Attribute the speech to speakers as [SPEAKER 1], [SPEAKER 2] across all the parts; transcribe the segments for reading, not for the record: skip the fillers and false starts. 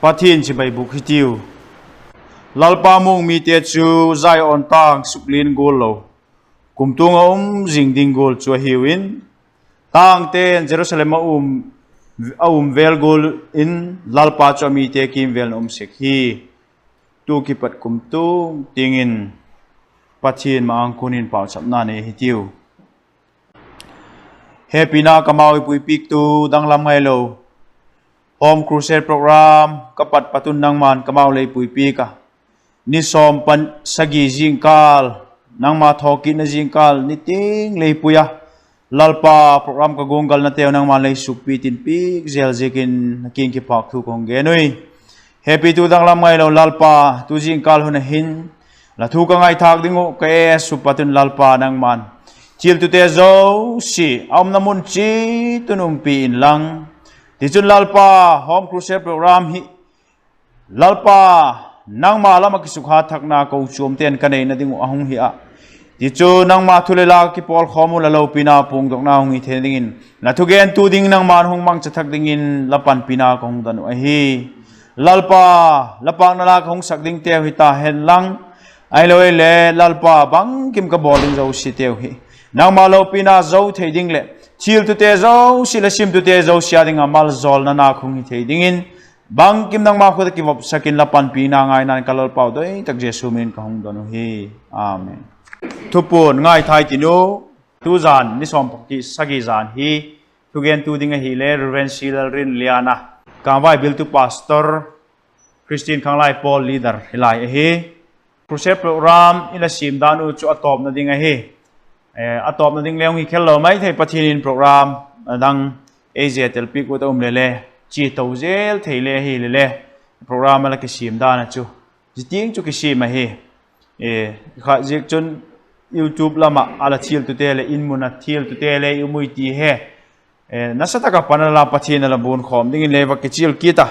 [SPEAKER 1] Pathian chibai buk hi tiu. Lalpa mung mite chu Zion tang suklin gul lo. Kumtung a um zing ding gul chu a hiu in. Tang ten Jerusalem a um a um vel gul in Lalpa chu a mite kim vel na um sek hi. Tu ki pat kumtung tingin Pathian ma ang kunin pau chap na ne hi tiu. He pinah ka maui pui pik tu danglam ngai lo. Home Crusade program ka pat patun nangman ka mau lei pui pik a. Ni som pan sagi zingkal nangma thoki na zingkal ni ting lei pui a. Lalpa program ka gunggal na teu nangman lei suk pi tin pik zel zikin king ki pak thu kong ge nui. Happy tu danglam ngai lo Lalpa tu zingkal hun a hin La thu ka ngai thak dingu ka e su patun lalpa nangman chil tu te zo si aum na mun chi tunum pi in lang ti chun lalpa home crusade program hi lalpa nangma lama ki sukha thakna ko chuam ten ka nei na dingu ahung hi a ti chu nangma thule la ki pol khomu la lo pina pung dok na hung hi the dingin la thu gen tu ding nangman hung mang cha thak dingin lapan pina ko hung danu a hi Lalpa, lapak na lak hung sak ding teu hi ta hen lang. Ai lo le Lalpa bang kim ka bol ding zo si teu hi. Nangma lo pina zo thei ding le thil tu te zo si le sim tu te zo sia ding amal zol na na khung hi thei ding in bang kim nangma khu ki vop sakin lapan pina ngai nan kalol pau doi tak Jesu min ka hung donu hi. Amen. Thupun ngai thai tinu tu zan ni som pakti sagi zan hi Thugen tu ding a hi le Rev. C. Lalrin Liana, Kangvai biltu Pastor, Christian Khanglai Pawl leader hilai a hi. Crusade program in a sim dan u chu a tawp na ding a hi. A tawp na ding leong hi khel lo mai thei Pathian in program dang Asia tel pi ku ta um le le chi to zel thei le hi le le program la ki sim dan a chu Ziting chu ki sim a hi. E kha zik chun YouTube lama ala thil tu te le in mun a thil tu te le umui ti he e nasa taka panala pathin ala bun khom ding in leva ki chil kita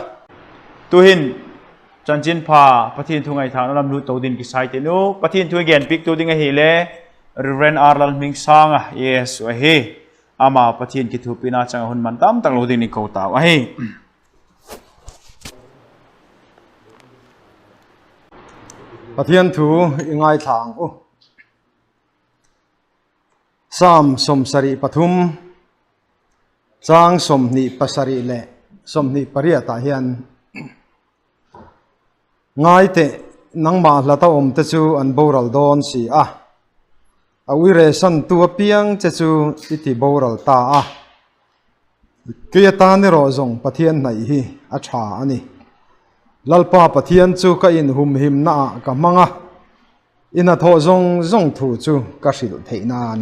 [SPEAKER 1] tuhin chanchin pha pathin thu ngai tha lam lu to din ki sai te nu pathin thu gen pik tu ding a hi le Reverend R Lal Ming Sanga yes a hi ama pathin ki thu pina changa hun man tam tak lo ding ni ko ta a hi.
[SPEAKER 2] Pathian thu i ngaithla ang u. Psalm 73 chang 27 leh 28 ah hian Ngai teh nangmah hlata awm te chu an boral dawn si a, a uire santu apiang che chu i ti boral ta a. Kei atan erawh zawng Pathian hnaih hi a tha a ni. Lalpa Pathian chu ka inhumhimna ah ka hmang a, i hnathawh zawng zawng thu chu ka hrilh theih nan.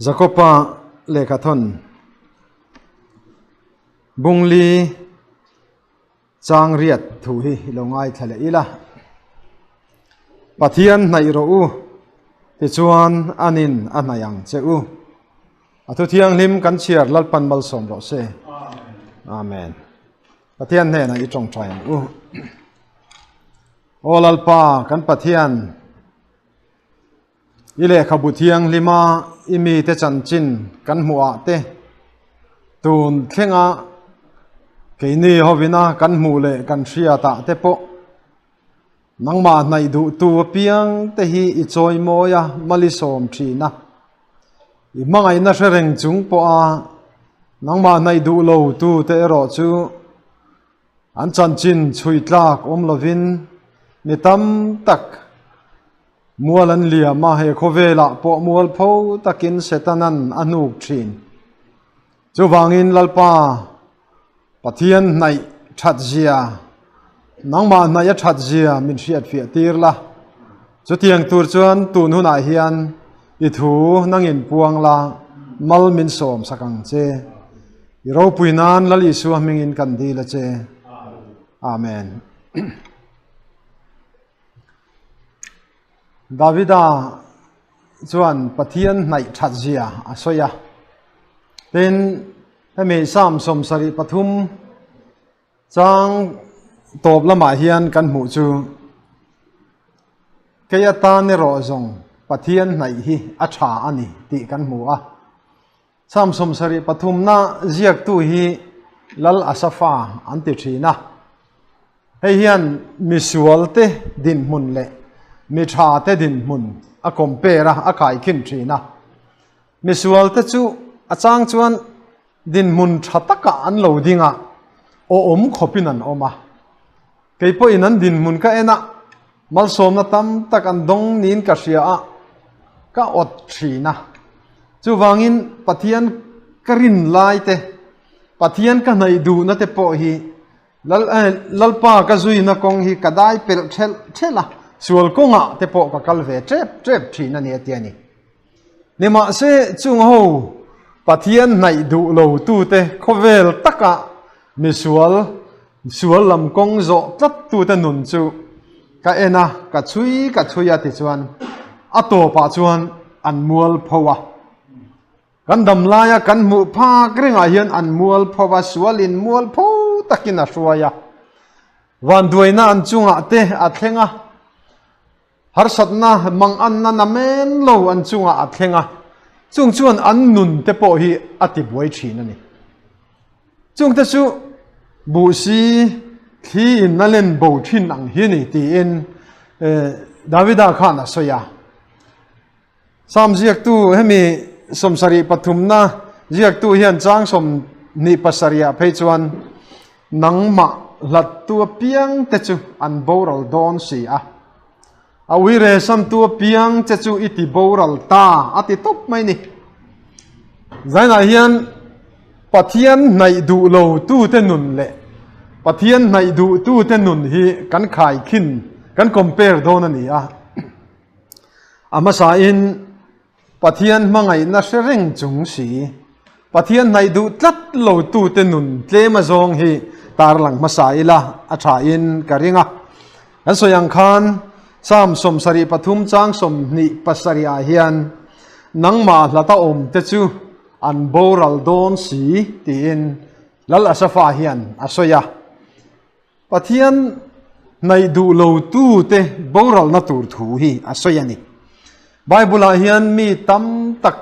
[SPEAKER 2] Jakopa lehkhathawn Bungli Chang riat thu hi i lo ngaithla leh ila. Pathian hnaih rawh u, tichuan anin a hnaih ang che u. A thu thianghlim kan chhiar Lalpan malsawm rawh se. Amen. Pathian hnenah i tawngtai ang u. Aw Lalpa kan Pathian, I lehkhabu thianghlima i mite chanchin kan hmuh ah te, tun thlenga keini hovina kan hmuh leh kan hriat ah te pawh nangmah hnaih duhtu apiang te hi i chawimawi a, mal i sawm thin a. I hmangaihna hre reng chung pawha nangmah hnaih duh lo tu te erawh chu an chanchin chhui tlak awm lovin mi tam tak Mual an liam a, he khawvelah pawh mual pho takin Setanan a hnuk thin. Chuvangin Lalpa Pathian hnaih that zia, nangmah hnaih a that zia min hriatfiah tir la. Chutiang tur chuan tun hunah hian i thu nangin puang la, mal min sawm sak ang che. I ropui nan Lal Isua hmingin kan dil a che. Amen. Davida chuan Pathian hnaih that zia a sawi a. Tin, hemi Psalm 73 chang tawp lamah hian kan hmuh chu kei atan erawh zawng Pathian hnaih hi a tha a ni tih kan hmu a. Psalm 73 ziaktu hi Lal Asafa an ti thin a. Hei hian misualte dinhmun leh mi thate dinhmun a compare a, a kaikhin thin a. Misualte chu a chang chuan dinhmun tha takah an lo ding a, awm khawpin an awm a. Kei pawhin an dinhmun ka en a, malsawmna tam tak an dawng niin ka hria a, ka awt thin a. Chuvangin Pathian ka rin lai te, Pathian ka hnaih duhna te pawh hi Lal Lalpa ka zuina kawng hi ka dai pelh thelh thelh a, sual kawngah te pawh ka kal ve tep tep thin a ni a ti a ni. Nimahse chung ho Pathian hnaih duh lo tute khawvel taka misual sual lam kawng zawh tlat tute nun chu ka en a, ka chhui ka chhui a tichuan a tawpah chuan an mual pho a. Kan dam laia kan hmuh phak rengah hian an mual pho a, sualin mual pho takin a hruai a. Vanduaina an chungah te a thleng a. Harsatna manganna na men lo an chungah a thleng a, chung chuan an nun te pawh hi a ti buai thin a ni. Chungte chu buhsi thli in a len bo thin ang hi ni tiin Davida khan a sawi a. Psalm ziaktu hemi sawmsarih pathumna ziaktu hian chang sawmhnih pasarihah phei chuan nangmah hlattu apiang te chu an boral dawn si a. A uire samtu apiang che chu i ti boral ta a ti tawp mai ni. Zainah hian Pathian hnaih duh lo tute nun leh Pathian hnaih duh tute nun hi kan khaikhin, kan compare dawn a ni a. A hmasain Pathian hmangaihna hre reng chung si, Pathian hnaih duh tlat lo tute nun tlem azawng hi tarlang hmasa ila a thain ka ring a. Kan sawi ang khan Psalm 73 chang 27 ah hian nangmah hlata awm te chu an boral dawn si tiin Lal Asafa hian a sawi a. Pathian hnaih duh lo tute boralna tur thu hi a sawi a ni. Bible-ah hian mi tam tak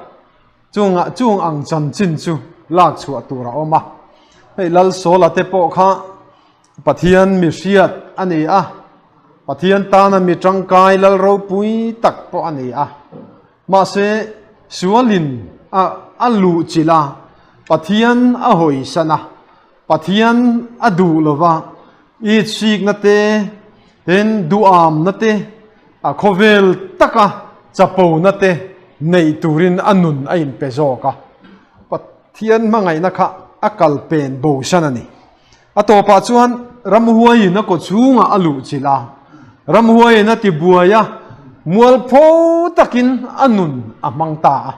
[SPEAKER 2] chungah chung ang chanchin chu lak chhuah tur a awm a. Hei Lal Sawla te pawh kha Pathian mi hriat a ni a, Pathian tana mi tangkai lal ropui tak pawh a ni a. Mahse, sualin a a luhchilh a, Pathian a hawisan a, Pathian a duh lova, itsikna te, tin duhamna te, a khawvel taka chapona te neih turin a nun a inpe zawk a. Pathian hmangaihna kha a kal pen bosan a ni. A tawpah chuan ramhuaiin a kaw chhungah a luhchilh a, ramhuaiin a tibuai a, mualpho takin a nun a hmang ta a.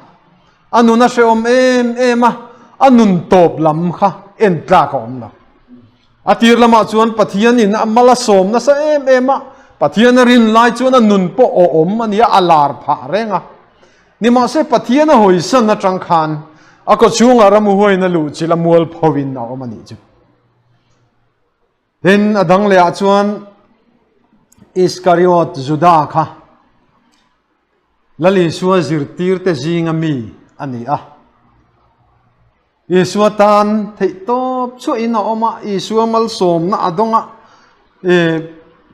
[SPEAKER 2] A nun a hrehawm em em a, a nun tawp lam kha en tlak a awm lo. A tir lamah chuan Pathianin a mal a sawm nasa em em a, Pathian a rin lai chuan a nun pawh awhawm a nia, a lar phah reng a. Nimahse Pathian a hawisan atang khan a kaw chhungah ramhuaiin a luhchilh a mualphoin a awm a nih chu. Tin, a dang lehah chuan Iskariot Juda kha Lal Isua zirtirte zinga mi a ni a. Isua tan theih tawp chhuahin a awm a, Isua malsawmna a dawng a,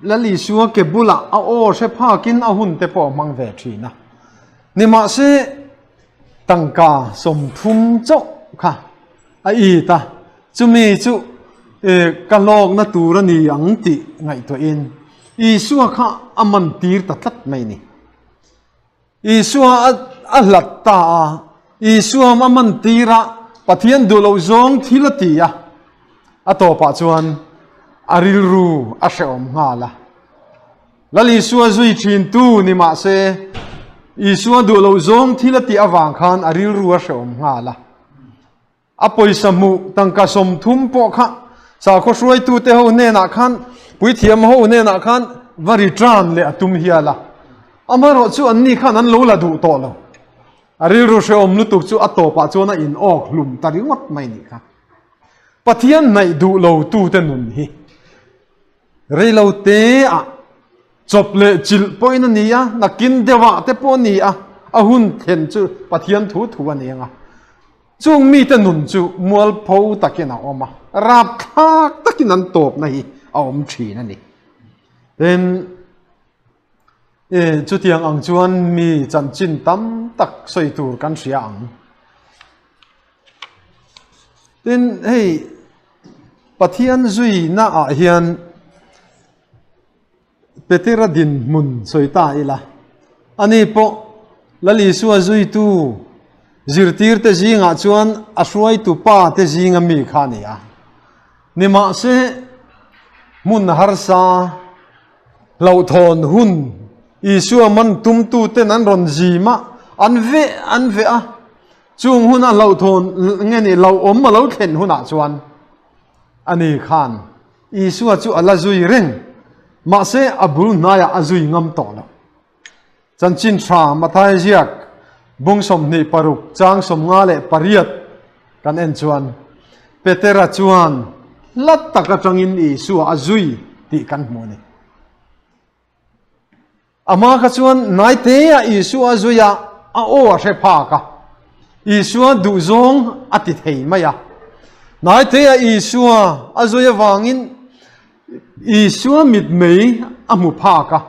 [SPEAKER 2] Lal Isua ke bulah a aw hre phakin a hun te pawh a hmang ve thin a. Nimahse, tangka 30 chauh kha a it a, chumi chu ka hlawkna tur a ni ang tih ngaihtuahin Isua kha a man tir ta tlat mai a ni. Isua a hlat ta a, Isua a man tir a, Pathian duh loh zawng thil a ti a, a tawpah chuan a rilru a hrehawm nghal a. Lal Isua zui thintu ni mah se, Isua duh loh zawng thil a tih avang khan a rilru a hrehawm nghal a. A pawisa hmuh tangka 30 pawh kha sakhaw hruaitute ho hnenah khan, puithiam ho hnenah khan va return leh a tum hial a. Amaherawh chu anni khan an lo la duh tawh lo. A rilru hrehawm lutuk chu a tawpah chuan a in awk hlum ta ringawt mai nih kha. Pathian hnaih duh lo tute nun hi reilo te ah chawp leh chilh pawhin a ni a, nakin deuhah te pawh a ni a, a hun thlen chu Pathian thu thu a ni ang a. Chung mite nun chu mualpho takin a awm a, rapthlak takin an tawpna hi a awm thin a ni. Tin, e, chutiang ang chuan mi chanchin tam tak sawi tur kan hria ang. Tin, hei Pathian zuina ah hian Petera dinhmun sawi ta ila, ani pawh Lal Isua zuitu zirtirte zingah chuan a hruaitu pa te zinga mi kha a ni a. Nimahse, hmun harsa hlauhthawn hun Isua man tumtuten an rawn zim a, an veh an veh a, chung huna hlauhthawn nge ni hlauhawm a lo thlen hunah chuan ani khan Isua chu a la zui reng, mahse a bul hnaiah a zui ngam tawh lo. Chanchin tha Mathai ziak bung 26 chang 58 kan en chuan Petera chuan hla tak atangin Isua a zui tih kan hmu a ni. Amah kha chuan naiteah Isua a zui a, a aw a hre phak a. Isua duhzawng a ti thei mai a. Naiteah Isua a zui avangin Isua mitmei a hmu phak a,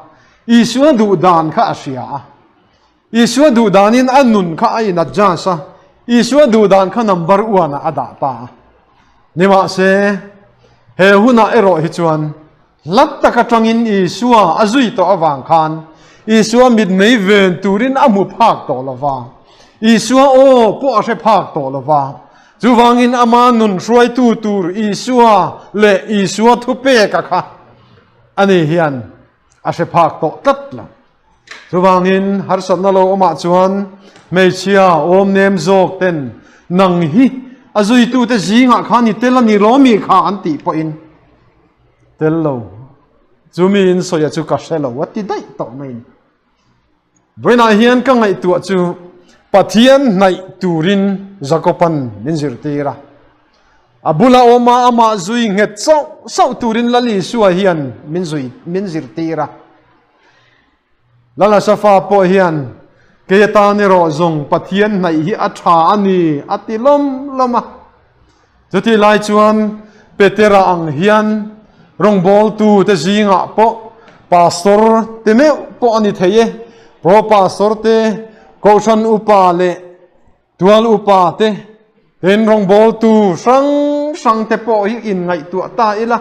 [SPEAKER 2] Isua duh dan kha a hria a. Isua duh danin a nun kha a in adjust a, Isua duh dan kha number one ah a dah ta a. Nimahse, he hunah erawh hi chuan Hlat tak atangin Isua a zui tawh avang khan Isua mitmei ven turin a hmu phak tawh lo va, Isua aw pawh a hre phak tawh lo va. Chuvangin ama nun hruaitu tur Isua leh Isua thupeka kha ani hian a hre phak tawh tlat lo. Chuvangin harsatna lo awmah chuan hmeichhia awm nem zawk ten nang hi a zuitute zingah khan i tel a ni lawmi kha an tih pawhin tel lo. Chumi in sawia chu ka hre lo a ti daih tawh mai. Vawiinah hian ka ngaihtuah chu Pathian hnaih turin Jakoban min zirtir a. A bula awma amah zui nghet sauh sauh turin Lal Isua hian min zui min zirtir a. Lal Asafa pawh hian kei atan erawh zawng Pathian hnaih hi a tha a ni a ti lawm lawm a. Chutih lai chuan Petera ang hian rawngbawltu te zingah pawh pastor te meuh pawh a ni thei e, pro pastor te, kohhran upa leh tual upa te, tin rawngbawltu hrang hrang te pawh hi inngaihtuah ta ila,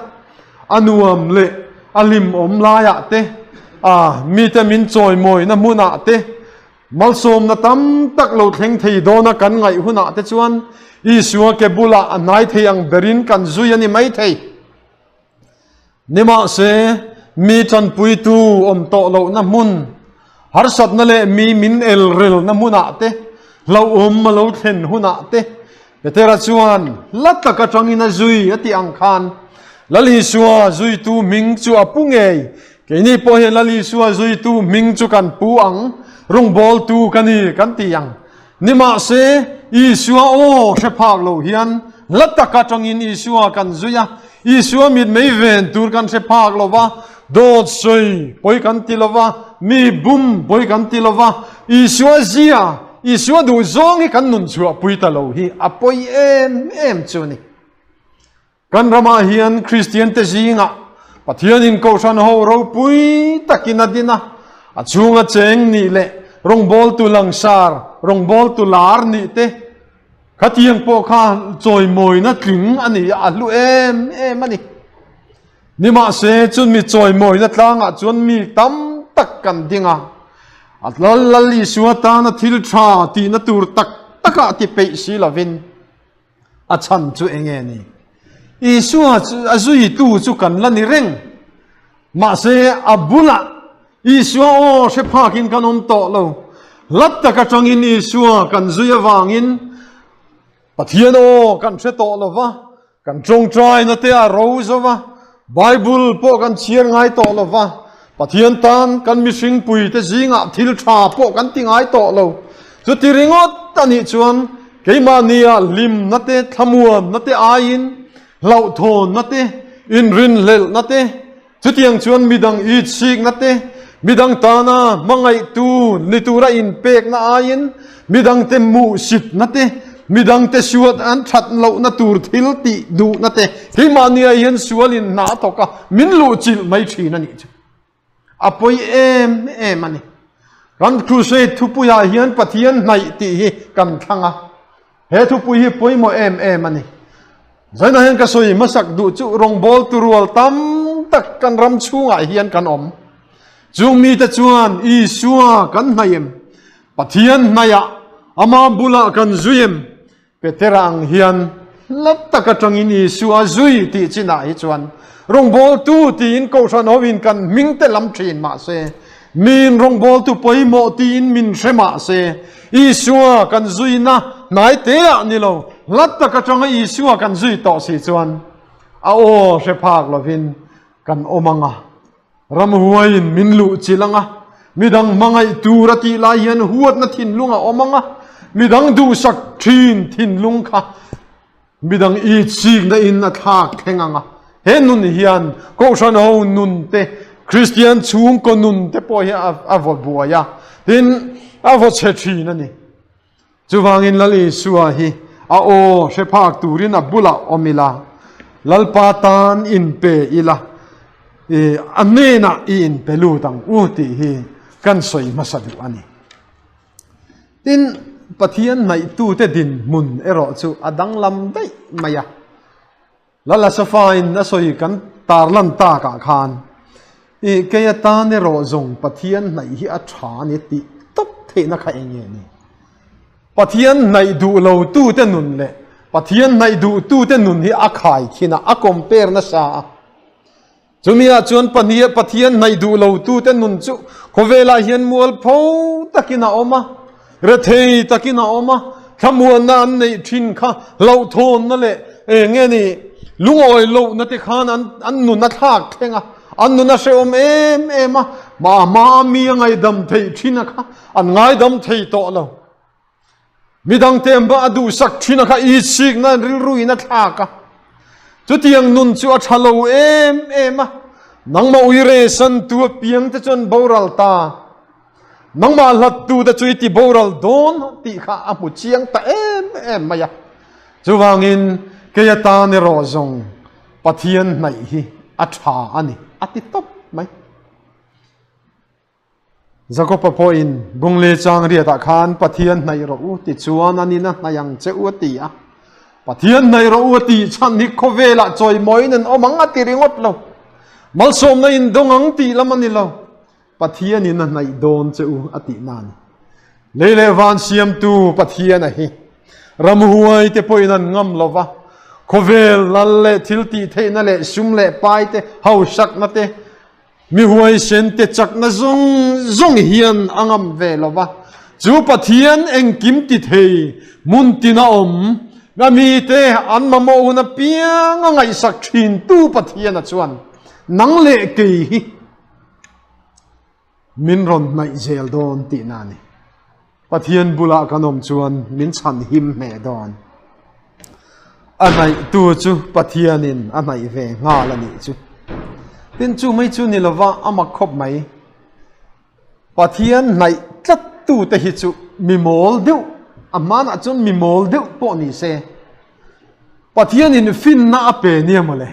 [SPEAKER 2] a nuam leh a hlimawm laiah te, a mite min chawimawina hmunah te, Malsawmna tam tak lo thleng thei dawna kan ngaih hunah te chuan Isua ke bulah a hnai thei ang berin kan zui a ni mai thei. Nimahse, mi tanpuitu awm tawh lohna hmun, harsatna leh mi min elrelna hmunah te, hlauhawm a lo thlen hunah te, Petera chuan hla tak atangin a zui a tih ang khan Lal Isua zuitu hming chu a pu ngei. Keini pawh hian Lal Isua zuitu hming chu kan pu ang, rawngbawltu ka ni kan ti ang. Nimahse, Isua aw hre phak lo hian hla tak atangin Isua kan zui a, Isua mitmei ven tur kan hre phak lo va, dawt sawi pawi kan ti lo va, mi bum pawi kan ti lo va, Isua zia, Isua duh zawng hi kan nun chhuah pui ta lo hi a pawi em em chu a ni. Kan ramah hian Kristian te zingah Pathianin Kohhran ho ropui takin a din a, a chhunga cheng nih leh rawngbawltu langsar, rawngbawltu lar nih te, Khatiang pawh kha chawimawina tling a ni a, a hlu em em a ni. Nimahse, chun mi chawimawina tlangah chuan mi tam tak kan ding a, a Lal Lal Isua tana thil tha tihna tur tak takah ti peih si lovin a chhan chu eng nge ni? Isua chu a zuitu chu kan la ni reng. Mahse, a bulah Isua aw hre phakin kan awm tawh lo. Hlat tak atangin Isua kan zui avangin Pathian aw kan hre tawh lo va, kan tawngtaina te a ro zo va, Bible pawh kan chhiar ngai tawh lo va, Pathian tan kan mihringpui te zingah thil tha pawh kan ti ngai tawh lo. Chuti ringawt a nih chuan keimahnia hlimna te, thlamuanna te aiin hlauhthawnna te, inrinhlelhna te, Chutiang chuan midang itsikna te, midang tana hmangaihtu ni tura inpekna aiin midangte muhsitna te, Midangte suat an that lohna tur thil tih duhna te keimahnia hian sualin hna a thawk a, min luhchilh mai thin a nih chu. A pawi em em a ni. Kan Crusade thupuiah hian Pathian hnaih tih hi kan thlang a. He thupui hi pawimawh em em a ni. Zainah hian ka sawi hmasak duh chu rawngbawltu rual tam tak kan ram chhungah hian kan awm. Chung mite chuan Isua kan hnaih em? Pathian hnaihah ama bulah kan zui em? Petera ang hian hla tak atangin Isua zui tih chinah hi chuan rawngbawltu tiin Kohhran hoin kan hming te lam thin mahse, miin rawngbawltu pawimawh tiin min hre mahse, Isua kan zuina hnai teah ni lo, hla tak atanga Isua kan zui tawh si chuan a aw hre phak lovin kan awm ang a. Ramhuaiin min luh chilh ang a, midang hmangaih tur a tih lai hian huatna thinlung a awm ang a, midang duhsak thin thinlung kha midang itsikna in a thlak thleng ang a. He nun hian Kohhran ho nun te, Kristian chhungkaw nun te pawh hi a vaw buai a, tin a vaw chhe thin a ni. Chuvangin Lal Isua hi a aw hre phak turin a bulah awm ila, Lalpa tan inpe ila, i a hnenah i inpe lut ang u tih hi kan sawi hmasa duh a ni. Tin, Pathian hnaihtute dinhmun erawh chu a danglam daih mai a. Lal Asafa-in a sawi kan tarlan takah khan, I kei atan erawh zawng Pathian hnaih hi a tha a ni tih tawp theihna kha eng nge ni? Pathian hnaih duh lo tute nun leh Pathian hnaih duh tute nun hi a khai khin a, a compare nasa a. Chumi ah chuan pahnih Pathian hnaih duh lo tute nun chu khawvelah hian mualpho takin a awm a, rethei takin a awm a, thlamuanna an neih thin kha hlauhthawnna leh eng nge ni lungawi lohna te khan an an nun a thlak thleng a, an nun a hrehawm em em a, mahma mi a ngaihdam theih thin a kha an ngaidam thei tawh lo. Midang te mah a duhsak thin a kha itsikna an rilru in a thlak a. Chutiang nun chu a tha lo em em a. Nangmah uire san tu apiang te chuan boral ta. Nangmah hlat tu te chu i ti boral dawn tih kha a hmu chiang ta em em mai a. Chuvangin kei atan erawh zawng Pathian hnaih hi a tha a ni a ti tawp mai. Jakob-a pawhin Bungle chang riatah khan Pathian hnaih rawh u ti chuan a nina hnaih ang che u a ti a. Pathian hnaih rawh u a tih chhan hi khawvelah chawimawiin an awm ang a ti ringawt lo. Malsawmna in dawng ang tih lam a ni lo. Pathianin a hnaih dawn che u a tih na a ni. Lei leh van siamtu Pathian a hi. Ramhuai te pawhin an ngam lo va, khawvel lal leh thil tih theihna leh sum leh pai te, hausakna te, Mi huaisen te chakna zawng zawng hian a ngam ve lo va, chu Pathian engkim ti thei hmun tina awm, a mite an mamawh hun apiang a ngaihsak thintu Pathiana chuan nang leh kei hi min rawn hnaih zel dawn tihna a ni. Pathian bulah kan awm chuan min chhan him hle dawn. A hnaihtu chu Pathianin a hnaih ve nghal a nih chu. Tin chu mai chu ni lova a mak khawp mai. Pathian hnaih tlat tute hi chu mi mawl deuh, a hmanah chuan mi mawl deuh pawh ni se. Pathianin finna a pe nia mawle.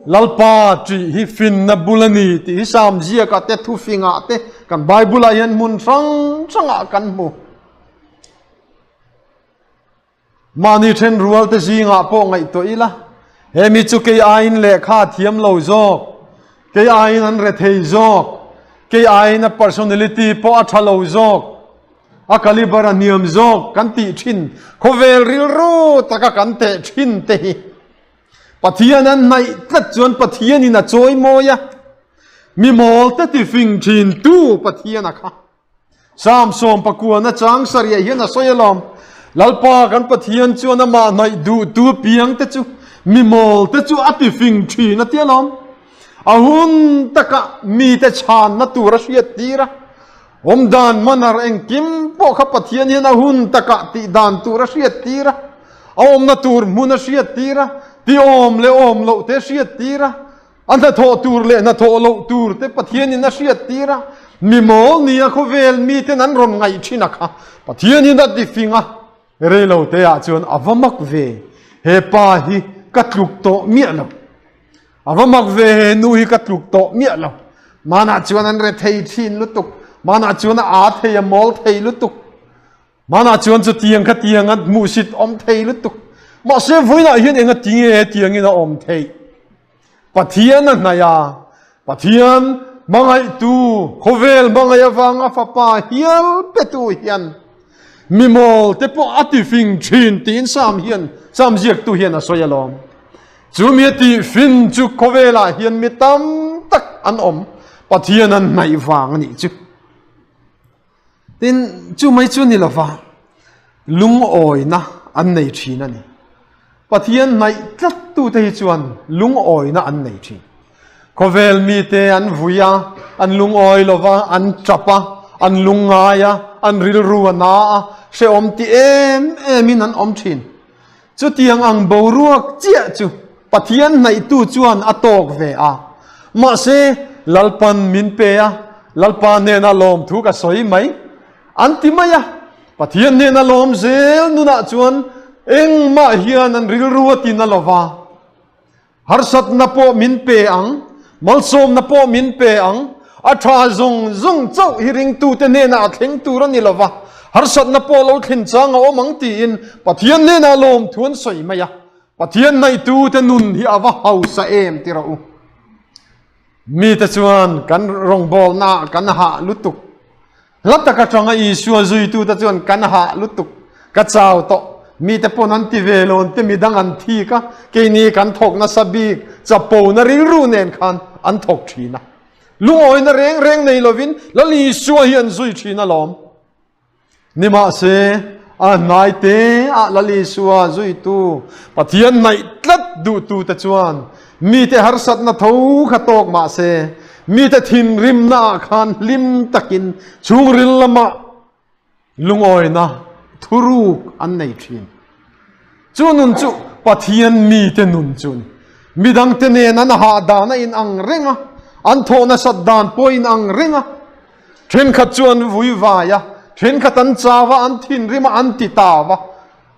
[SPEAKER 2] Lalpa ṭih hi finna bul a ni tih hi Sam ziakah te thufingah te kan Bible-ah hian hmun hrang hrangah kan hmu. Mahni ṭhen rual te zingah pawh ngaihtuah ila, he mi chu kei aiin lehkha a thiam lo zawk, kei aiin an rethei zawk, kei aiin a personality pawh a ṭha lo zawk, a caliber a hniam zawk kan tih ṭhin, khawvel rilru taka kan teh ṭhin te hi. Pathian an hnaih tlat chuan Pathianin a chawi mawi a, mi mawl te ti fing thin tu Pathian a kha. Psalm 19 chang sarih hian a sawi alawm, Lalpa kan Pathian chuan amah hnaih duh tu piang te chu mi mawl te chu a ti fing thin a ti alawm. A hun taka mi te chhanna tur a hriat tir a, awm dan manar engkim pawh kha Pathian hian a hun taka tih dan tur a hriat tir a, a awmna tur hmun a hriat tir a, ti awm leh awm loh te hriat tir a, a hnathawh tur leh hnathawh loh tur te Pathianin a hriat tir a, mi mawl nia khawvel miten an rawn ngaih thin a kha Pathianin a ti fing a. Reilo te ah chuan a va mak ve, he pa hi ka tluk tawh miah lo. A va mak ve, he nu hi ka tluk tawh miah lo. Manah chuan an re thei thin lutuk, manah chuan a aa thei a mawl thei lutuk. Manah chuan chutiang kha tiang a hmuhsit awm thei lutuk. Mahse vawiinah hian enga tinge he tiangin a awm theih? Pathian a hnaih a, Pathian hmangaihtu, khawvel hmangaih avanga fapa hial petu hian mi mawl te pawh a tifing thin tiin Sam hian, Sam ziaktu hian a sawi alawm. Chu mi a tihfin chu khawvelah hian mi tam tak an awm, Pathian an hnaih vang a nih chu. Tin, chu mai chu ni lova lungawina an nei thin a ni. Pathian hnaih tlat tute hi chuan lungawina an nei thin. Khawvel mite an vui a, an lungawi lova, an tap a, an lungngai a, an rilru a na a, hrehawm ti em emin an awm thin. Chutiang ang boruak chiah chu Pathian hnaihtu chuan a tawk ve a. Mahse, Lalpan min pe a, Lalpa hnena lawmthu ka sawi mai an ti mai a. Pathian hnena lawm zel nunah chuan engmah hian an rilru a tin a lo va. Harsatna pawh min pe ang, malsawmna pawh min pe ang, a tha zawng zawng chauh hi ringtute hnenah a thleng tur a ni lo va, harsatna pawh lo thlen chang a awm ang tiin Pathian hnenah lawmthu an sawi mai a. Pathian naihtute nun hi a va hausa em ti rawh u. Mite chuan kan rawngbawlnaah kan hah lutuk. Hla tak atanga Isua zuitute chuan kan hah lutuk, ka chau tawh, mite pawn an ti ve lo te midang an thik a, keini kan thawk nasa bik, chapona rilru nen khan an thawk thin a. Lungawina reng reng nei lovin Lal Isua hi an zui thin alawm. Nimahse, a hnai te ah Lal Isua zuitu Pathian hnaih tlat duhtute chuan mite harsatna tho kha tawk mahse, mite thinrimna ah khan hlim takin chhungril lamah lungawina thuruk an nei thin. Chu nun chu Pathian mite nun chu a ni. Midangte nen an hahdan a inang reng a, an thawh nasat dan pawh a inang reng a. Thenkhat chu an vui vai a, thenkhat an chau a, an thinrim a, an ti tau a.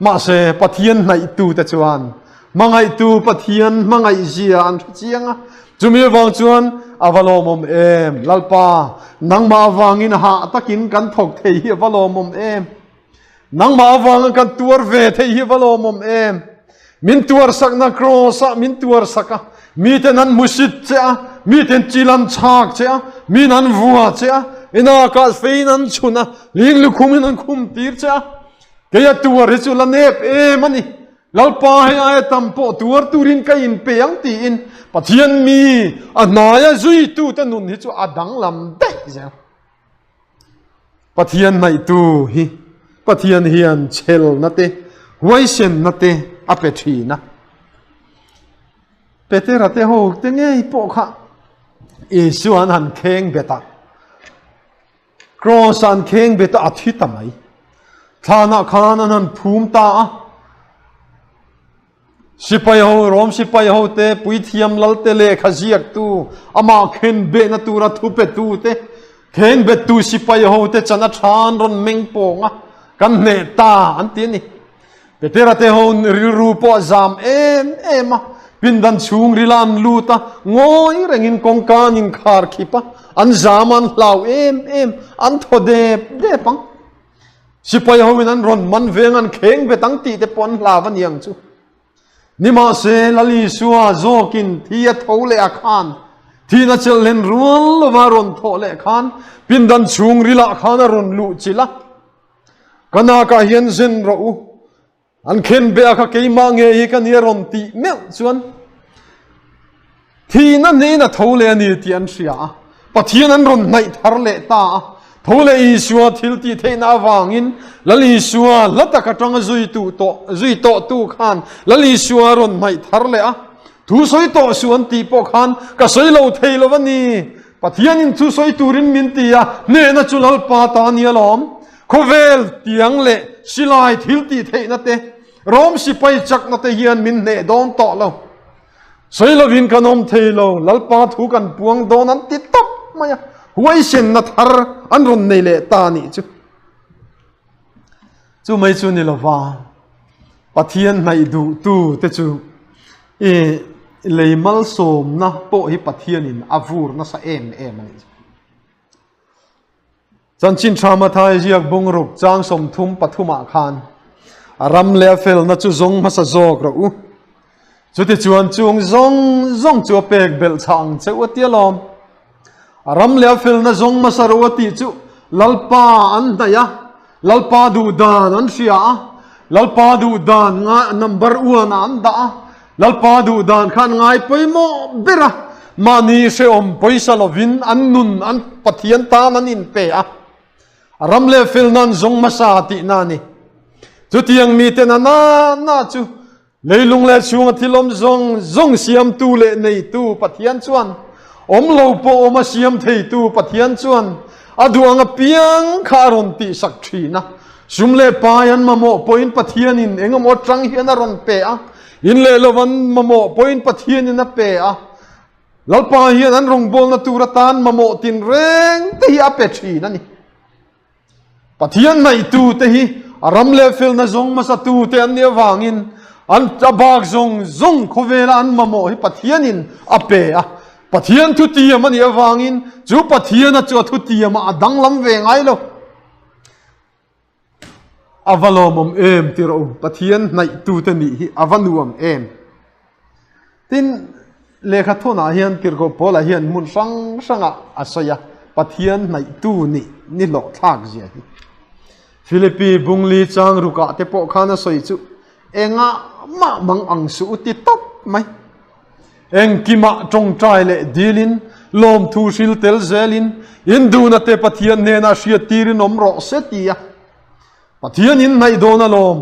[SPEAKER 2] Mahse, Pathian hnaihtute chuan hmangaihtu Pathian hmangaihzia an hre chiang a. Chumi avang chuan a va lawmawm em! Lalpa, nangmah avangin hah takin kan thawk thei hi a va lawmawm em! Nangmah avanga kan tuar ve thei hi va lawmawm em? Min tuar sakna kraws ah min tuar sak a, miten an hmusit che a, miten chil an chhak che a, min an vua che a, ina kah fein an chhun a, ling lukhum in an khum tir che a. Kei a tuar hi chu la nep em a ni. Lalpa hei aia tam pawh tuar turin ka inpe ang tiin Pathian mi a hnaia zuitute nun hi chu a danglam daih zel. Pathian hnaihtu hi Pathian hian chhelna te, huaisenna te a pe thin a. Petera te ho te ngei pawh kha Isua an han kheng bet a, Kraws an kheng bet a, a thi ta mai. Thlanah khan an han phum ta a. Sipai ho, Rom sipai ho te, puithiam lal te lehkha ziaktu, amah khen behna tura thu petu te, kheng bettu sipai ho te chan a than rawn meng pawng a, kan hneh ta an ti a ni. Petera te ho rilru pawh a zam em em a, pindan chhung rila an lut a, ngawi rengin kawngka an inkhar khip a, an zam a, an hlau em em, an thaw dep dep ang. Sipai hoin an rawn man veng an kheng bet ang tih te pawh an hlau a ni ang chu. Nimahse, Lal Isua zawkin thi a tho leh a khan, thihna chelh hlen rual lova rawn thawh leh khan pindan chhung rilah khan a rawn luh chilh a. Ka nakah hian zen rawh u, An khen be a kha keimah nge hi ka nia rawn tih meuh chuan thihna hnehin a tho leh a ni tih an hria a. Pathian an rawn hnaih thar leh ta a. Tho leh Isua thil tih theihna avangin Lal Isua hla tak atanga zui tu tawh zui tawh tu khan Lal Isua a rawn hnaih thar leh a. Thu sawi tawh suh an tih pawh khan ka sawi lo thei lo a ni. Pathianin thu sawi turin min ti a, hnehna chu Lalpa ta a ni alawm. Khawvel tiang leh silai thil tih theihna te, Rom sipai chakna te hian min hneh dawn tawh lo. Sawi lovin kan awm thei lo, Lalpa thu kan puang dawn an ti tawp mai a, huaisenna thar an rawn nei leh ta a nih chu. Chu mai chu ni lova, Pathian hnaih duhtu te chu i lei malsawmna pawh hi Pathianin a vur nasa em em a ni. Chanchin tha Mathai ziak bungruk chang 33 ah khan a ram leh a felna chu zawng hmasa zawk rawh u. Chutichuan chung zawng zawng chu a pek belh chhah ang che u a ti alawm. A ram leh a felna zawng hmasa rawh u a tih chu Lalpa an hnaih a, Lalpa duh dan an hria a, Lalpa duh dan nga number one ah an dah a, Lalpa duh dan kha an ngai pawimawh ber a, mahni hrehawm pawisa lovin an nun an Pathian tan an inpe a, a ram leh felna an zawng hmasa tihna a ni. Chutiang miten a na na chu leilung leh chhunga thil awm zawng zawng siamtu leh neitu Pathian chuan awm lo pawh awm a siam theitu Pathian chuan a duh ang apiang kha a rawn tihsak thin a. Sum leh pai an mamawh pawhin Pathianin eng emaw atang hian a rawn pe a, in leh lo an mamawh pawhin Pathianin a pe a. Lalpa hian an rawngbawlna tur atan mamawh tinreng te hi a pe thin a ni. Pathian hnaihtu te hi a ram leh felna zawng hmasatu te an nih avangin an a bak zawng zawng khawvela an mamawh hi Pathianin a pe a. Pathian thutiam a nih avangin chu Pathiana chu a thutiamah a danglam ve ngai lo. A va lawmawm em ti rawh u, Pathian hnaihtute nih hi a va nuam em. Tin, lehkha thawnah hian Tirhkoh Paula hian hmun hrang hrangah a sawi a, Pathian hnaihtu nih ni hlawhthlak zia hi. Philippi bungli chang rukah te pawh khan a sawi chu engah mah mang ang suh u ti tawp mai. Engkimah tawngtai leh dilin, lawmthu hril tel zelin, induna te Pathian hnenah hriattirin awm rawh se ti a. Pathian in hnaih dawn alawm.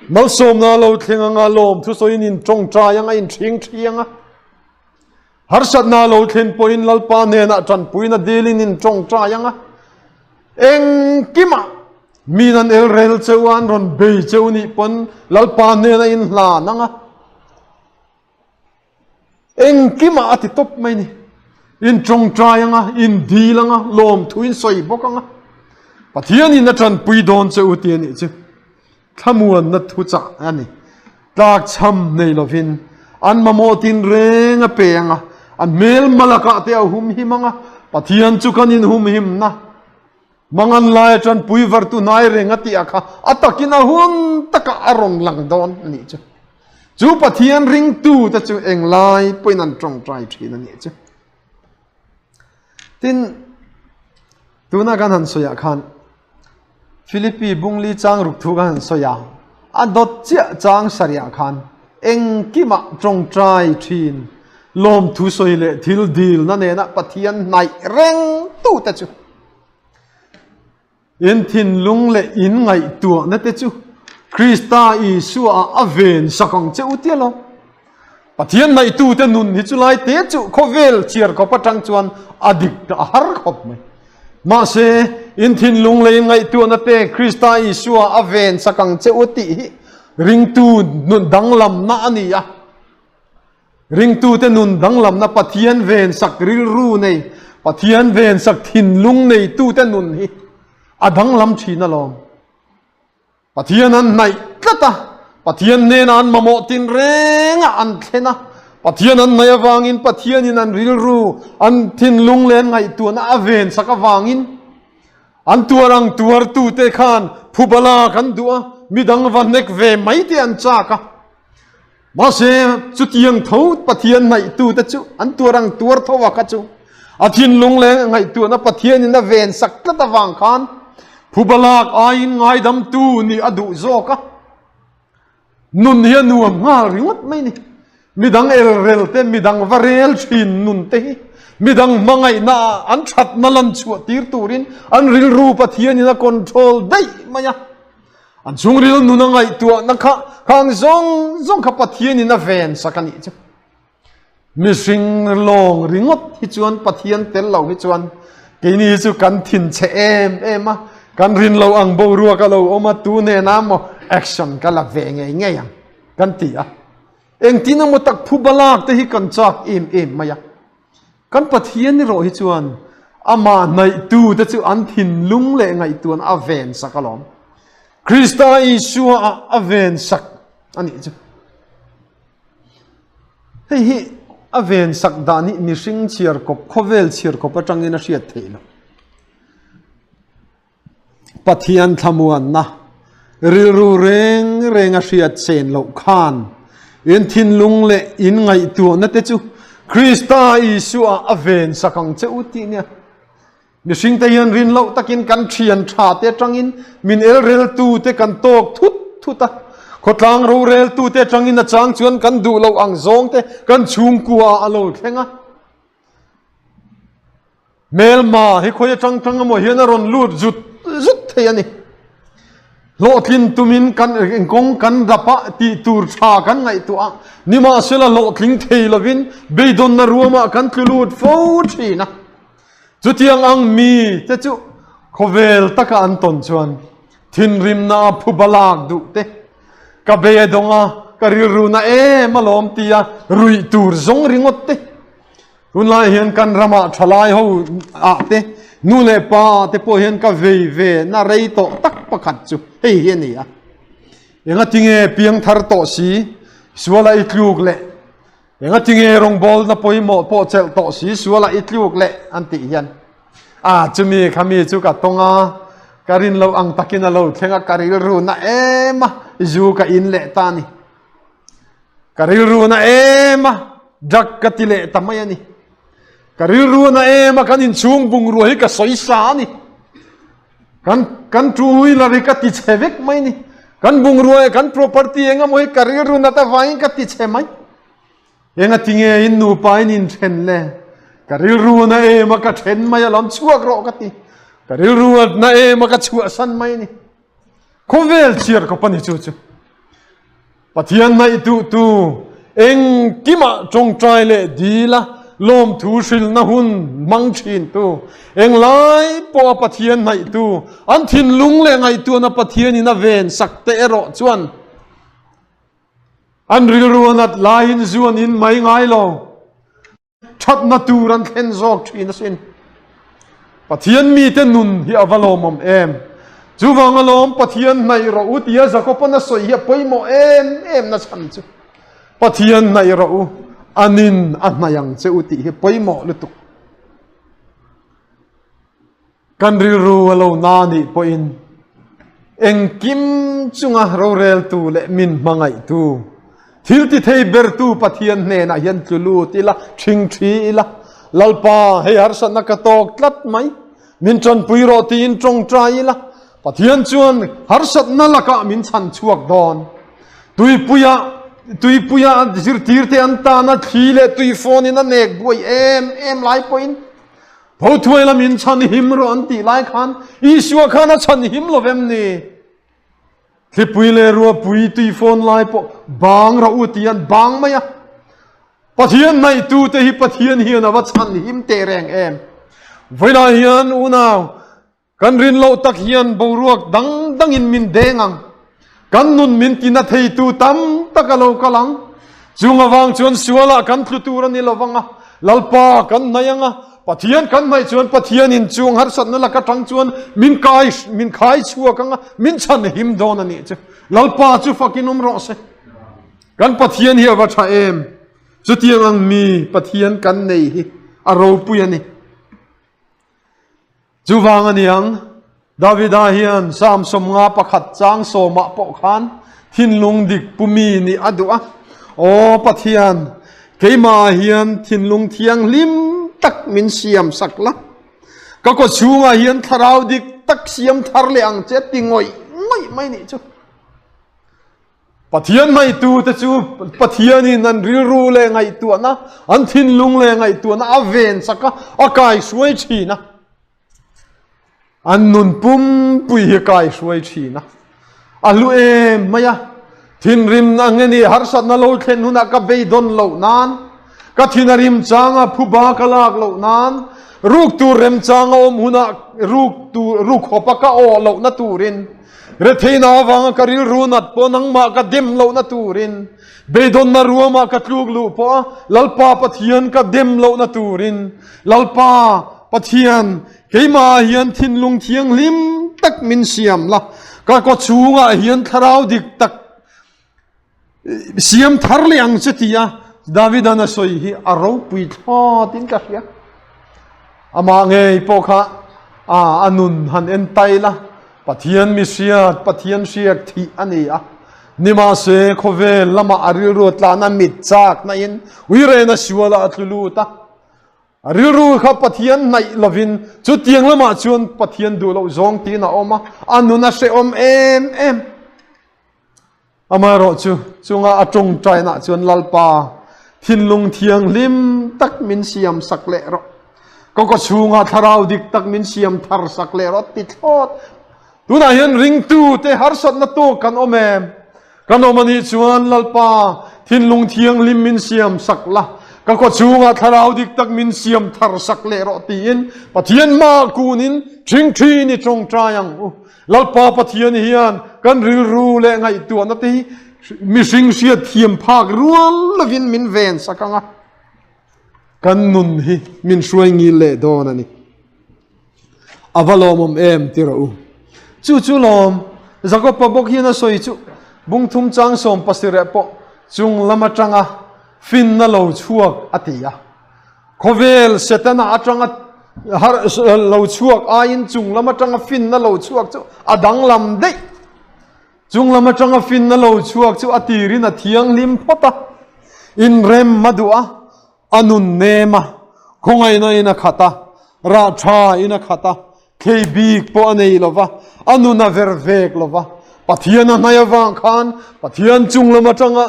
[SPEAKER 2] Malsawmna lo thleng anga lawmthu sawiin in tawngtai anga in ṭhing ṭhi anga. Harsatna lo thlen pawhin Lalpa hnenah ṭanpuina dilin in tawngtai anga. Engkimah min an el rel cheu a, an rawn bei cheu nih pawn Lalpa hnena in hlan ang a. Engkimah a ti tawp mai ni. In tawngtai ang a, in dil ang a, lawmthu in sawi bawk ang a. Pathianin a tanpui dawn che u ti a nih chu. Thlamuanna thuchah a ni. Tlakchham nei lovin an mamawh tinreng a pe ang a, an hmel malakah te a humhim ang a, Pathian chu kan inhumhimna mangan lai atan puivartu hnai reng a tih a kha a takin a hun takah a rawn lang dawn a nih chu. Chu Pathian ringtute chu englai pawhin an tawngtai thin a nih chu. Tin, tuna kan han sawiah khan Philippi bungli chang ruk thu kan han sawi a, a dawt chiah chang sarihah khan engkimah tawngtai thin, lawmthu sawi leh thil dilna nena Pathian hnaih reng tute chu in thinlung leh in ngaihtuahna te chu Krista Isua ah a ven sak ang che u tia lo. Pathian ngaihtute nun hi chu lai te chu khawvel chhiar khawp atang chuan a dik a har khawp mai. Mahse, in thinlung leh in ngaihtuahna te Krista Isua a ven sak ang che u tih hi ringtu nun danglamna a ni a. Ringtute nun danglamna Pathian ven sak rilru nei, Pathian ven sak thinlung neitute nun hi a danglam thin alawm. Pathian an hnaih tlat a, Pathian hnenah an mamawh tinrengah an thlen a, Pathian an hnaih avangin Pathianin an rilru, an thinlung leh an ngaihtuahna a vensak avangin an tuar ang tuartute khan phubala kan duh a, midang va hnek ve mai te an chak a. Mahse, chutiang tho Pathian ngaihtute chu an tuar ang tuar tho a kha chu a thinlung leh ngaihtuahna Pathianin a vensak tlat avang khan phubalak aiin ngaidamtu nih a duh zawk a. Nun hi a nuam nghal ringawt mai ni. Midang elrel te, midang va rel thin nun te hi midang hmangaihna ah an thatna lan chhuah tir turin an rilru Pathianin a control daih mai a. An chhungril nun a ngaihtuahna kha khang zawng zawng kha Pathianin a ven sak a nih chu. Mihring lawng ringawt hi chuan Pathian tel lo hi chuan keini hi chu kan thin chhe em em a, kan rin lo ang boruak a lo awm a, tu nena maw action ka la ve ngei ngei ang kan ti a. Engtin emaw tak phubalak te hi kan chak em em mai a. Kan Pathian erawh hi chuan amah hnaihtute chu an thinlung leh ngaihtuahna a ven sak alawm. Krista Isua ah a ven sak a nih chu. Hei hi a ven sak dan hi mihring chhiar kawp, khawvel chhiar kawp atangin a hriat theih loh. Pathian thlamuanna rilru reng reng a hriat chen loh khan in thinlung leh in ngaihtuahna te chu Krista Isua a ven sak ang che u tih nia. Mihringte hian rin loh takin kan thian tha te atangin min elreltu te kan tawk thut thut a, khawtlang roreltu te atangin a chang chuan kan duh loh ang zawng te kan chhungkua ah a lo thleng a. Hmelma hi khawi atang tang emaw hian a rawn lut zut zut thei a ni. Hlawhtlin tumin kan kawng kan rap a, tih tur tha kan ngaihtuah a, nimahsela hlawhtling thei lovin beidawnna ruamah kan tlu lut fo thin a. Chutiang ang mi te chu khawvel taka an tawn chuan thinrimna a phuba lak duh te, ka beidawng a, ka rilru na em alawm tia ruih tur zawng ringawt te. Tunlai hian kan ramah thalai ho ah te, nu leh pa ah te pawh hian ka vei ve na rei tawh tak pakhat chu hei hi a ni a. Engatinge piangthar tawh si, suala i tluk leh Engatinge rawngbawlna pawimawh pawh chelh tawh si suala i tluk leh an tih hian a chumi khami chu ka tawng a, ka rin loh ang takin a lo thleng a, ka rilru na em a, zu ka in leh ta a ni. Ka rilru na em a, drug ka ti leh ta mai a ni. Ka rilru na em a, kan inchhung bungrua hi ka sawi sa a ni. Kan kan two wheeler hi ka ti chhe vek mai ni. Kan bungrua leh kan property eng emaw hi ka rilru nat avangin ka ti chhe mai. Enga tinge in nupa in inthen le? Ka rilru na em a ka then mai alawm chhuak rawh ka ti. Ka rilru na em a ka chhuahsan mai ni. Khawvel chhiar kawp a ni chu chu. Pathian ngaihtuhtu engkimah tawngtai leh dila lawmthu hrilhna hun hmang thintu, englai pawha Pathian ngaihtu, an thinlung leh ngaihtuahna Pathianin a ven sak te erawh chuan an rilru a nat laiin zuan in mai ngai lo. Thatna tur an thlen zawk thin asin. Pathian mite nun hi a va lawmawm em. Chuvang alawm Pathian hnaih rawh u tia Jakoban a sawi hi a pawimawh em em na chhan chu. Pathian hnaih rawh u, anin a hnaih ang che u tih hi pawimawh lutuk. Kan rilru a lo na nih pawhin engkim chunga roreltu leh min hmangaihtu, thil ti thei bertu Pathian hnenah hian tlu lut ila, ṭhing ṭhi ila, Lalpa, hei harsatna ka tawk tlat mai, min ṭanpui rawh tiin ṭawngṭai ila, Pathian chuan harsatna lakah min chhan chhuak dawn. Tuipuia tuipuia zirtirte an tana thli leh tuifawnin a nek buai em em lai pawhin Tho thuai lam in chhan him rawh an tih lai khan Isua khan a chhan him lo vem ni? Thlipui leh ruapui tui fawn lai pawh bang rawh u ti an bang mai a. Pathian hnaihtu te hi Pathian hian a va chhan him teh reng em. Vawilah hian unau Kan rin loh tak hian boruak dang dangin min deng ang. Kan nun min tina theitu tam tak a lo kal ang. Chung avang chuan sualah kan tlu tur a ni lo vang a, Lalpa kan hnaih ang a, Pathian kan hnaih chuan Pathianin chung harsatna lak atang chuan min kai min khai chhuak ang a, min chhan him dawn a nih chu. Lalpa chu fakin awm rawh se. Kan Pathian hi a va tha em! Chutiang ang mi Pathian kan nei hi a ropui a ni. Chuvang a niang, Davida hian Psalm 51 chang sawmah pawh khan thinlung dik pu mi nih a duh a. Aw Pathian, keimah hian thinlung thianghlim tak min siam sak la. Ka kaw chhungah hian thlarau dik tak siam thar leh ang che ti ngawih ngawih mai nih chu. Pathian ngaihtute chu Pathianin an rilru leh ngaihtuahna, an thinlung leh ngaihtuahna a ven sak a, a kaihruai thin a. An nun pumpui hi kaihruai thin a. A hlu em mai a. Thinrim ang nge ni harsatna lo thlen hunah ka beidawn loh nan, ka thin a rim changa phuba ka lak loh nan, ruk tur remchanga awm hunah ruk tur ruk hawpa ka awh lohna turin, Retheihna avanga ka rilru nat pawh nangmah ka dem lohna turin, beidawnna ruamah ka tluk luh pawh a Lalpa Pathian ka dem lohna turin, Lalpa Pathian, keimahah hian thinlung thianghlim tak min siam la. Ka kaw chhungah hian thlarau dik tak siam thar leh ang che tia Davidan a sawi hi a ropui thlawt in ka hria. Amah ngei pawh kha a nun han en tai la, Pathian mi hriat, Pathian hriak thih a ni a. Nimahse khawvel lamah a rilru tlan a mit chak na in uirena sualah a tlu lut a. A rilru kha Pathian hnaih lovin chutiang lamah chuan Pathian duh loh zawng tiin a awm a, a nun a hrehawm em em. Amaherawh chu chunga a tawngtainah chuan Lalpa thinlung thianghlim tak min siam sak leh rawh. Ka kaw chhunga thlarau dik tak min siam thar sak leh rawh ti thlawt. Tunah hian ringtute harsatna tawk kan awm em? Kan awm a nih chuan Lalpa thinlung thianghlim min siam sak la, ka kaw chhungah thlarau dik tak min siam thar sak leh rawh tiin Pathian hmaah kunin ṭhingṭhin i ṭawngṭai ang u. Lalpa Pathian hian kan rilru leh ngaihtuahna te hi mihring hriat thiam phak rual lovin min ven sak ang a, kan nun hi min hruai ngil leh dawn a ni. A va lawmawm em ti rawh u. Chu chu lawm, Jakob-a bawk hian a sawi chu bungthum chang sawm pasireh pawh chung lam atanga finna lo chhuak a ti a. Khawvel Setana atanga har lo chhuak aiin chung lam atanga finna lo chhuak chu a danglam daih. Chung lam atanga finna lo chhuak chu a tirin a thianghlim phawt a, inrem a duh a, A nun nem a, khawngaihna in a khat a, rah tha in a khat a, thlei bik pawh a nei lo va, a nun a ver vek lo va. Pathian a hnaih avang khan Pathian chung lam atanga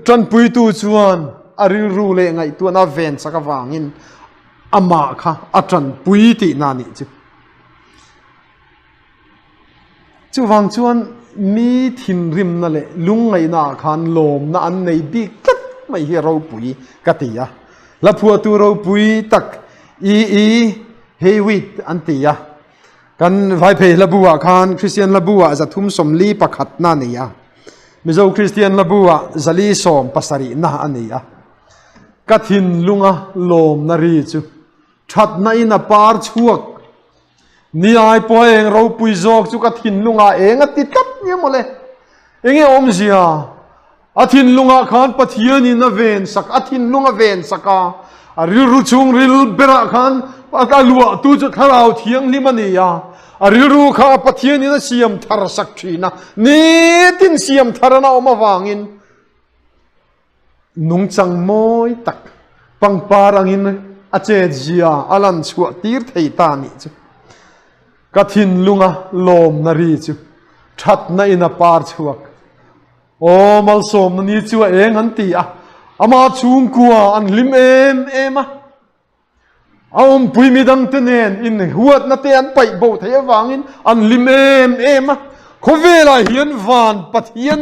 [SPEAKER 2] tanpuitu chuan a rilru leh ngaihtuahna a ven chak avangin amah kha a tanpui tihna a nih chu. Chuvang chuan mi thinrimna leh lungngaihna ah khan lawmna an nei bik tlat mai hi a ropui ka ti a. Hla phuahtu ropui tak E. E. Hewitt an ti a. Kan Vaiphei hla bu ah khan Kristian hla bu ah 340 pakhatna a ni a. Mizo Kristian hla bu ah 470 na a ni a. Ka thinlunga lawmna ri chu thatna in a par chhuak Ni ai pawh a eng ropui zawk chu ka thinlungah eng a ti tlat nge mawle. Enge awmzia? A thinlungah khan Pathianin a ven sak, a thinlung a ven sak a, a rilru chhungril berah khan a luahtu chu Thlarau Thianghlim a ni a, a rilru kha Pathianin a siam thar sak thin a, nitin siam thar an a awm avangin Nungchang mawi tak pangpar angin a chetzia a lan chhuah tir thei ta nih chu. Ka thinlunga lawmna ri chu thatna in a par chhuak. Aw malsawmna ni chu a eng an ti a, ama chhungkua an hlim em em a. A awmpui midangte nen inhuatna te an paih bo theih avangin an hlim em em a. Khawvelah hian van Pathian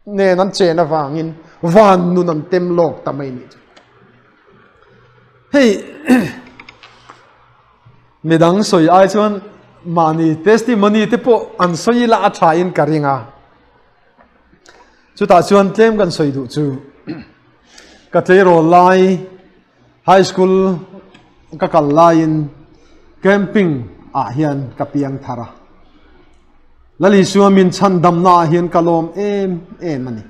[SPEAKER 2] nen an chen avangin van nun an tem lawk ta mai nih chu. Hei midang sawi ai chuan mahni testimony te pawh an sawi ila a tha in ka ring a. Chutah chuan tlem kan sawi duh chu ka tleirawl lai High school ka kal laiin camping ah hian ka piang thar a. Lal Isua min chhandamna ah hian ka lawm em em a ni.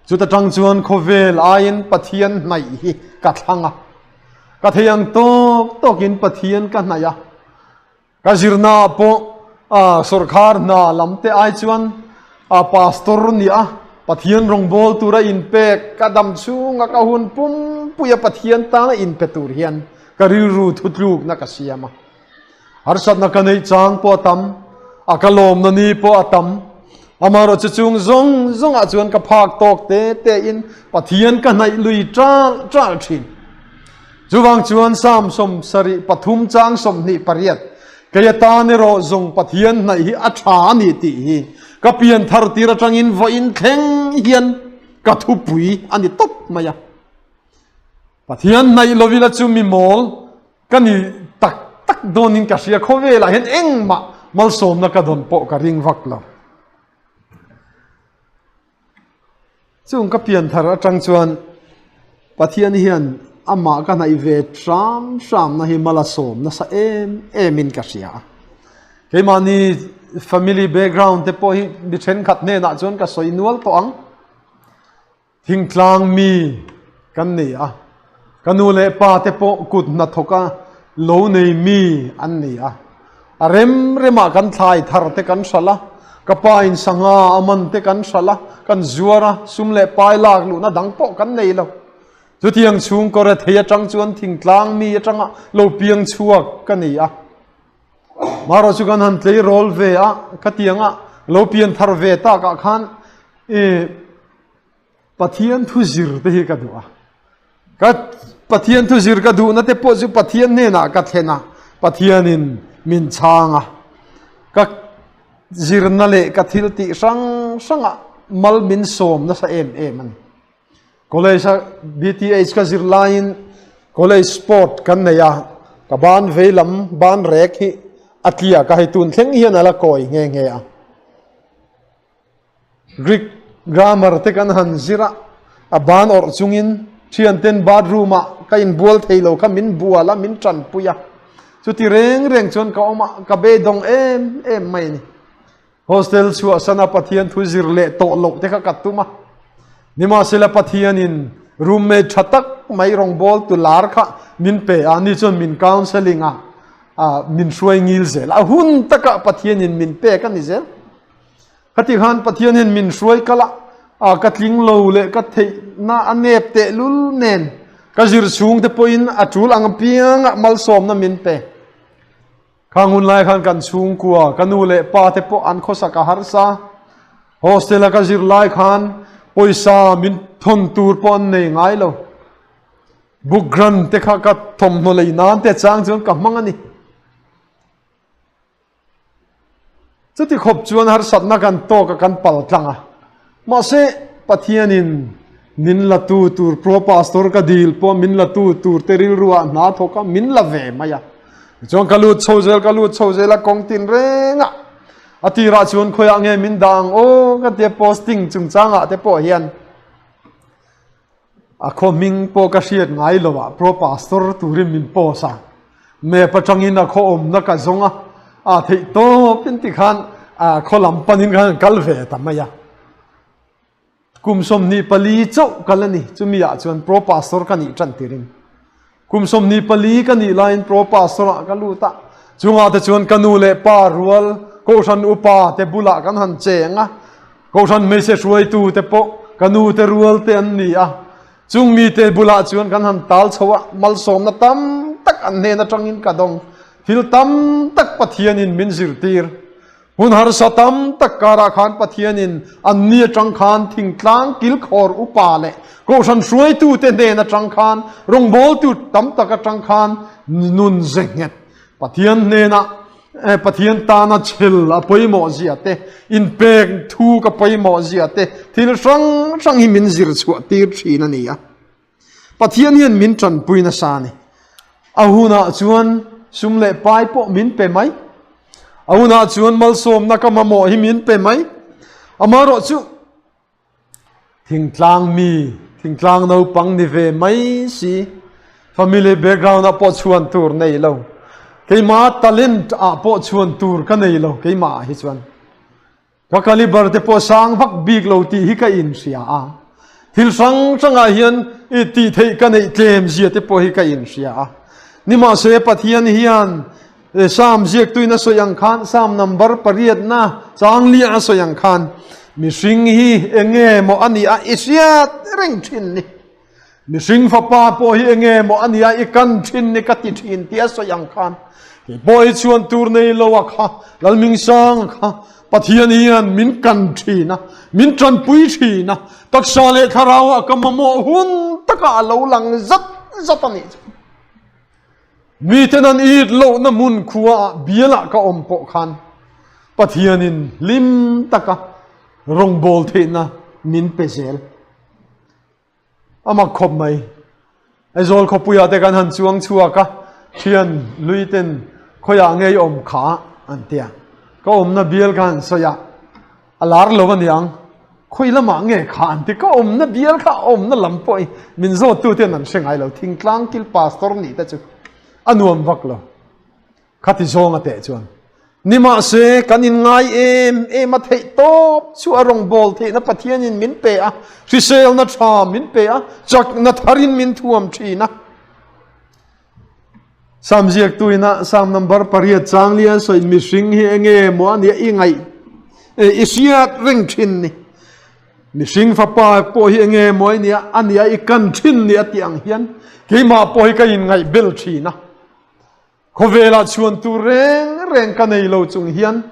[SPEAKER 2] Chuta tang chuan khawvel aiin Pathian hnaih hi ka thlang a. Ka thei ang tawk tawkin Pathian ka hnaih a. Ka zirna ah pawh sawrkhar hna lam te ai chuan pastor ni a, Pathian rawngbâwl tura inpek ka dam chhunga ka hun pumpuia Pathian tana inpe tur hian ka rilru thutlukna ka siam a. Harsatna ka neih chang pawh a tam, a ka lawmna ni pawh a tam. Amaherawhchu chung zawng zawngah chuan ka phak tawk te tein Pathian ka hnaih lui ṭal ṭal ṭhin. Chuvang chuan Psalm 73 chang 28, Kei atan erawh zawng Pathian hnaih hi a tha a ni tih hi ka pian thar tir atangin vawiin thleng hian ka thupui a ni tawp mai a. Pathian hnaih lovila chu mi mawl ka ni tak tak dawnin ka hria khawvelah hian engmah malsawmna ka dawn pawh ka ring vak lo. Chung ka pian thar atang chuan Pathian hian amah ka hnaih ve hram hramna hi mal a sawm nasa em em in ka hria a. Keimahni family background te pawh hi mi thenkhat hnenah chuan ka sawi nual tawh ang. Thingtlang mi kan ni a, ka nu leh pa te pawh kut hnathawka lo nei mi an ni a. A rem remah kan thlai thar te kan hralh a, ka pa in sangha a man te kan hralh a, kan zuar a, sum leh pai lak luhna dang pawh kan nei lo. Chutiang chhungkaw rethei atang chuan thingtlang mi atanga lo piang chhuak ka ni a. Marawh chu kan han tleirawl ve a, khatianga lo pian thar ve takah khan i Pathian thu zir te hi ka duh a. Ka Pathian thu zir ka duhna te pawh chu Pathian hnenah ka thlen a, Pathianin min chhang a. Ka zirna leh ka thil tih hrang hrangah mal min sawm nasa em em a ni. College a BTH ka zir laiin college sport kan nei a, ka ban veilam ban rek hi a tliak a, hei tun thleng hian a la kawi nghe nghe a. Greek grammar te kan han zir a, a ban awrh chungin thianten bathroom ah ka inbual thei lo kha min bual a, min tanpui a. Chuti reng reng chuan ka awm a, ka beidawng em em mai a ni. Hostel chhuahsana Pathian thu zir leh tawh loh te kha ka tum a. Nimahsela Pathianin roommate tha tak mai rawngbâwl tu lar kha min pe a, ani chuan min counselling a, min hruai ngil zel. A hun takah Pathianin min pek a ni zel. Khati khan Pathianin min hruai kal a, ka tling lo leh ka theihna a nep tehlul nen ka zir chhung te pawhin a tul ang apiangah malsawmna min pe. Khang hun lai khan kan chhungkua, ka nu leh pa te pawh an khawsak a harsa. Hostel a ka zir lai khan pawisa min thawn tur pawh an nei ngai lo. Book grant te kha ka thawmhnaw lei nan te chang chuan ka hmang a ni. Chuti khawp chuan harsatna kan tawk a kan pal tlang a. Mahse, Pathianin min la tu tur Pro Pastor ka dil pawh min la tu tur te rilruah hna thawk a, min la ve mai a. Tichuan ka lut chho zel, ka lut chho zel a, kawng tin reng a. A tirah chuan khawiah nge min dah ang aw ka tia posting chungchangah te pawh hian A khaw hming pawh ka hriat ngai lo ah Pro Pastor turin min post a, map atangin a khaw awmna ka zawng a, a theih tawp in tikhan a khaw lam panin khan kal ve ta mai a. Kum 24 chauh kal a ni, chumi ah chuan Pro Pastor ka nih tan tirin. Kum 24 ka nih laiin Pro Pastor ah ka lut a, chungah te chuan ka nu leh pa rual Kohhran upa te bulah kan han cheng a, Kohhran hmeichhe hruaitu te pawh ka nu te rual te an ni a, chung mite bulah chuan kan han tal chho a, malsawmna tam tak an hnen atangin ka dawng. Thil tam tak Pathianin min zirtir. Hun harsa tam tak karah khan Pathianin an ni atang khan thingtlang kilkhawr upa leh Kohhran hruaitu te hnen atang khan rawngbawltu tam tak atang khan nun ze nghet Pathian hnenah Pathian tana chhel a pawimawh zia te, inpek thu ka pawimawh zia te, thil hrang hrang hi min zir chhuah tir thin a ni a. Pathian hian min tanpui nasa a ni. A hunah chuan sum leh pai pawh min pe mai. A hunah chuan malsawmna ka mamawh hi min pe mai. Amaherawhchu, Thingtlang mi, thingtlang naupang ni ve mai si, family background ah pawh chhuan tur nei lo, keimah talent ah pawh chhuan tur ka nei lo keimah ah hi chuan. Ka caliber te pawh sang vak bik lo tih hi ka inhria a, thil hrang hrang ah hian i tih theih ka neih tlem zia te pawh hi ka inhria a. Nimahse Pathian hian Sam ziaktuin a sawi ang khan, Sam number pariatna chang liah a sawi ang khan, mihring hi enge maw a nih a i hriat reng thin ni. Mihring fapa pawh hi enge maw a nih a i kan thin ni ka ti thin tih a sawi ang khan, kei pawh hi chhuan tur nei lo a kha, Lalmingsanga kha Pathian hian min kan thin a, min tanpui thin a, taksa leh thlarau ah ka mamawh hun takah a lo lang zat zat a nih chu. Miten an it lohna hmun khuaah bialah ka awm pawh khan Pathianin hlim taka rawngbâwl theihna min pe zel. A mak khawp mai. Aizawl khawpuiah te kan han chuang chhuak a, thian luiten khawiah ngei awm kha an ti a. Ka awmna bial ka han sawi a, A lar lo a niang, khawi lamah nge kha an ti, ka awmna bial kha a awmna lam pawh hi min zawttu ten an hre ngai lo, thingtlang kil pastor nih te chu a nuam vak lo, khati zawnga teh chuan. Nimahse, kan inngai em em a theih tawp chu a rawngbâwl theihna Pathianin min pe a, hriselna ṭha min pe a, chakna tharin min thuam ṭhin a. Sam ziaktuina Sam number pariat chang lian sawi mihring hi enge maw a nia i ngaih i hriat reng ṭhin ni. Mihring fapa pawh hi enge maw a nia a nia i kan ṭhin ni a tih ang hian keimah pawh hi ka inngaih bel ṭhin a. Khawvelah chhuan tur reng reng ka nei lo chung hian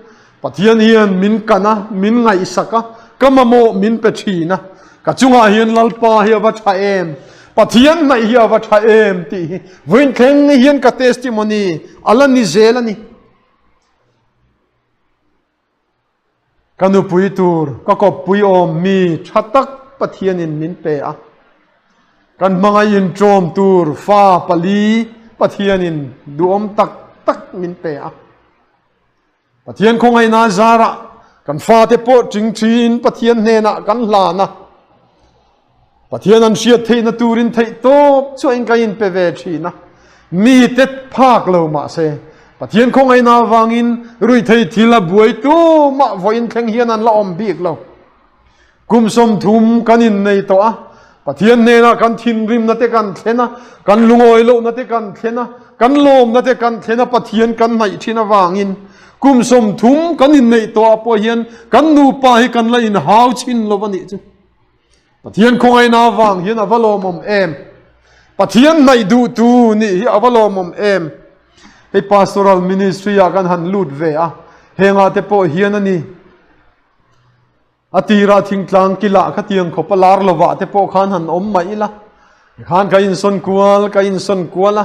[SPEAKER 2] Pathian hian min kan a, min ngaihsak a, ka mamawh min pe thin a. Ka chungah hian Lalpa hi a va tha em, Pathian hnaih hi a va tha em tih hi vawiin thleng hian ka testimony a la ni zel a ni. Ka nupui tur ka kawppui awm mi tha tak Pathianin min pe a. Kan hmangaih inṭawm tur fa pali Pathianin duhawm tak tak min pe a. Pathian khawngaihna zarah kan fate pawh ṭingṭhiin Pathian hnenah kan hlan a. Pathian an hriat theihna turin theih tawp chuain ka inpe ve thin a, mi tet phak lo mah se, Pathian khawngaihna avangin ruihtheih thil a buai tumah vawiin thleng hian an la awm bik lo. Kum 30 kan innei tawh a, Pathian hnenah kan thinrimna te kan thlen a, kan lungawi lohna te kan thlen a, kan lawmna te kan thlen a, Pathian kan hnaih thin avangin kum 30 kan inneih tawh ah pawh hian kan nupa hi kan la inhau chhin lo a nih chu. Pathian khawngaihna avang hian a va lawmawm em? Pathian hnaih duhtu nih hi a va lawmawm em? Hei pastoral ministry ah kan han lut ve a, hengah te pawh hian a ni. A tirah thingtlang kilah khatiang khawp a lar lovah te pawh khan han awm mai ila. Khan ka insawn kual, ka insawn kual a.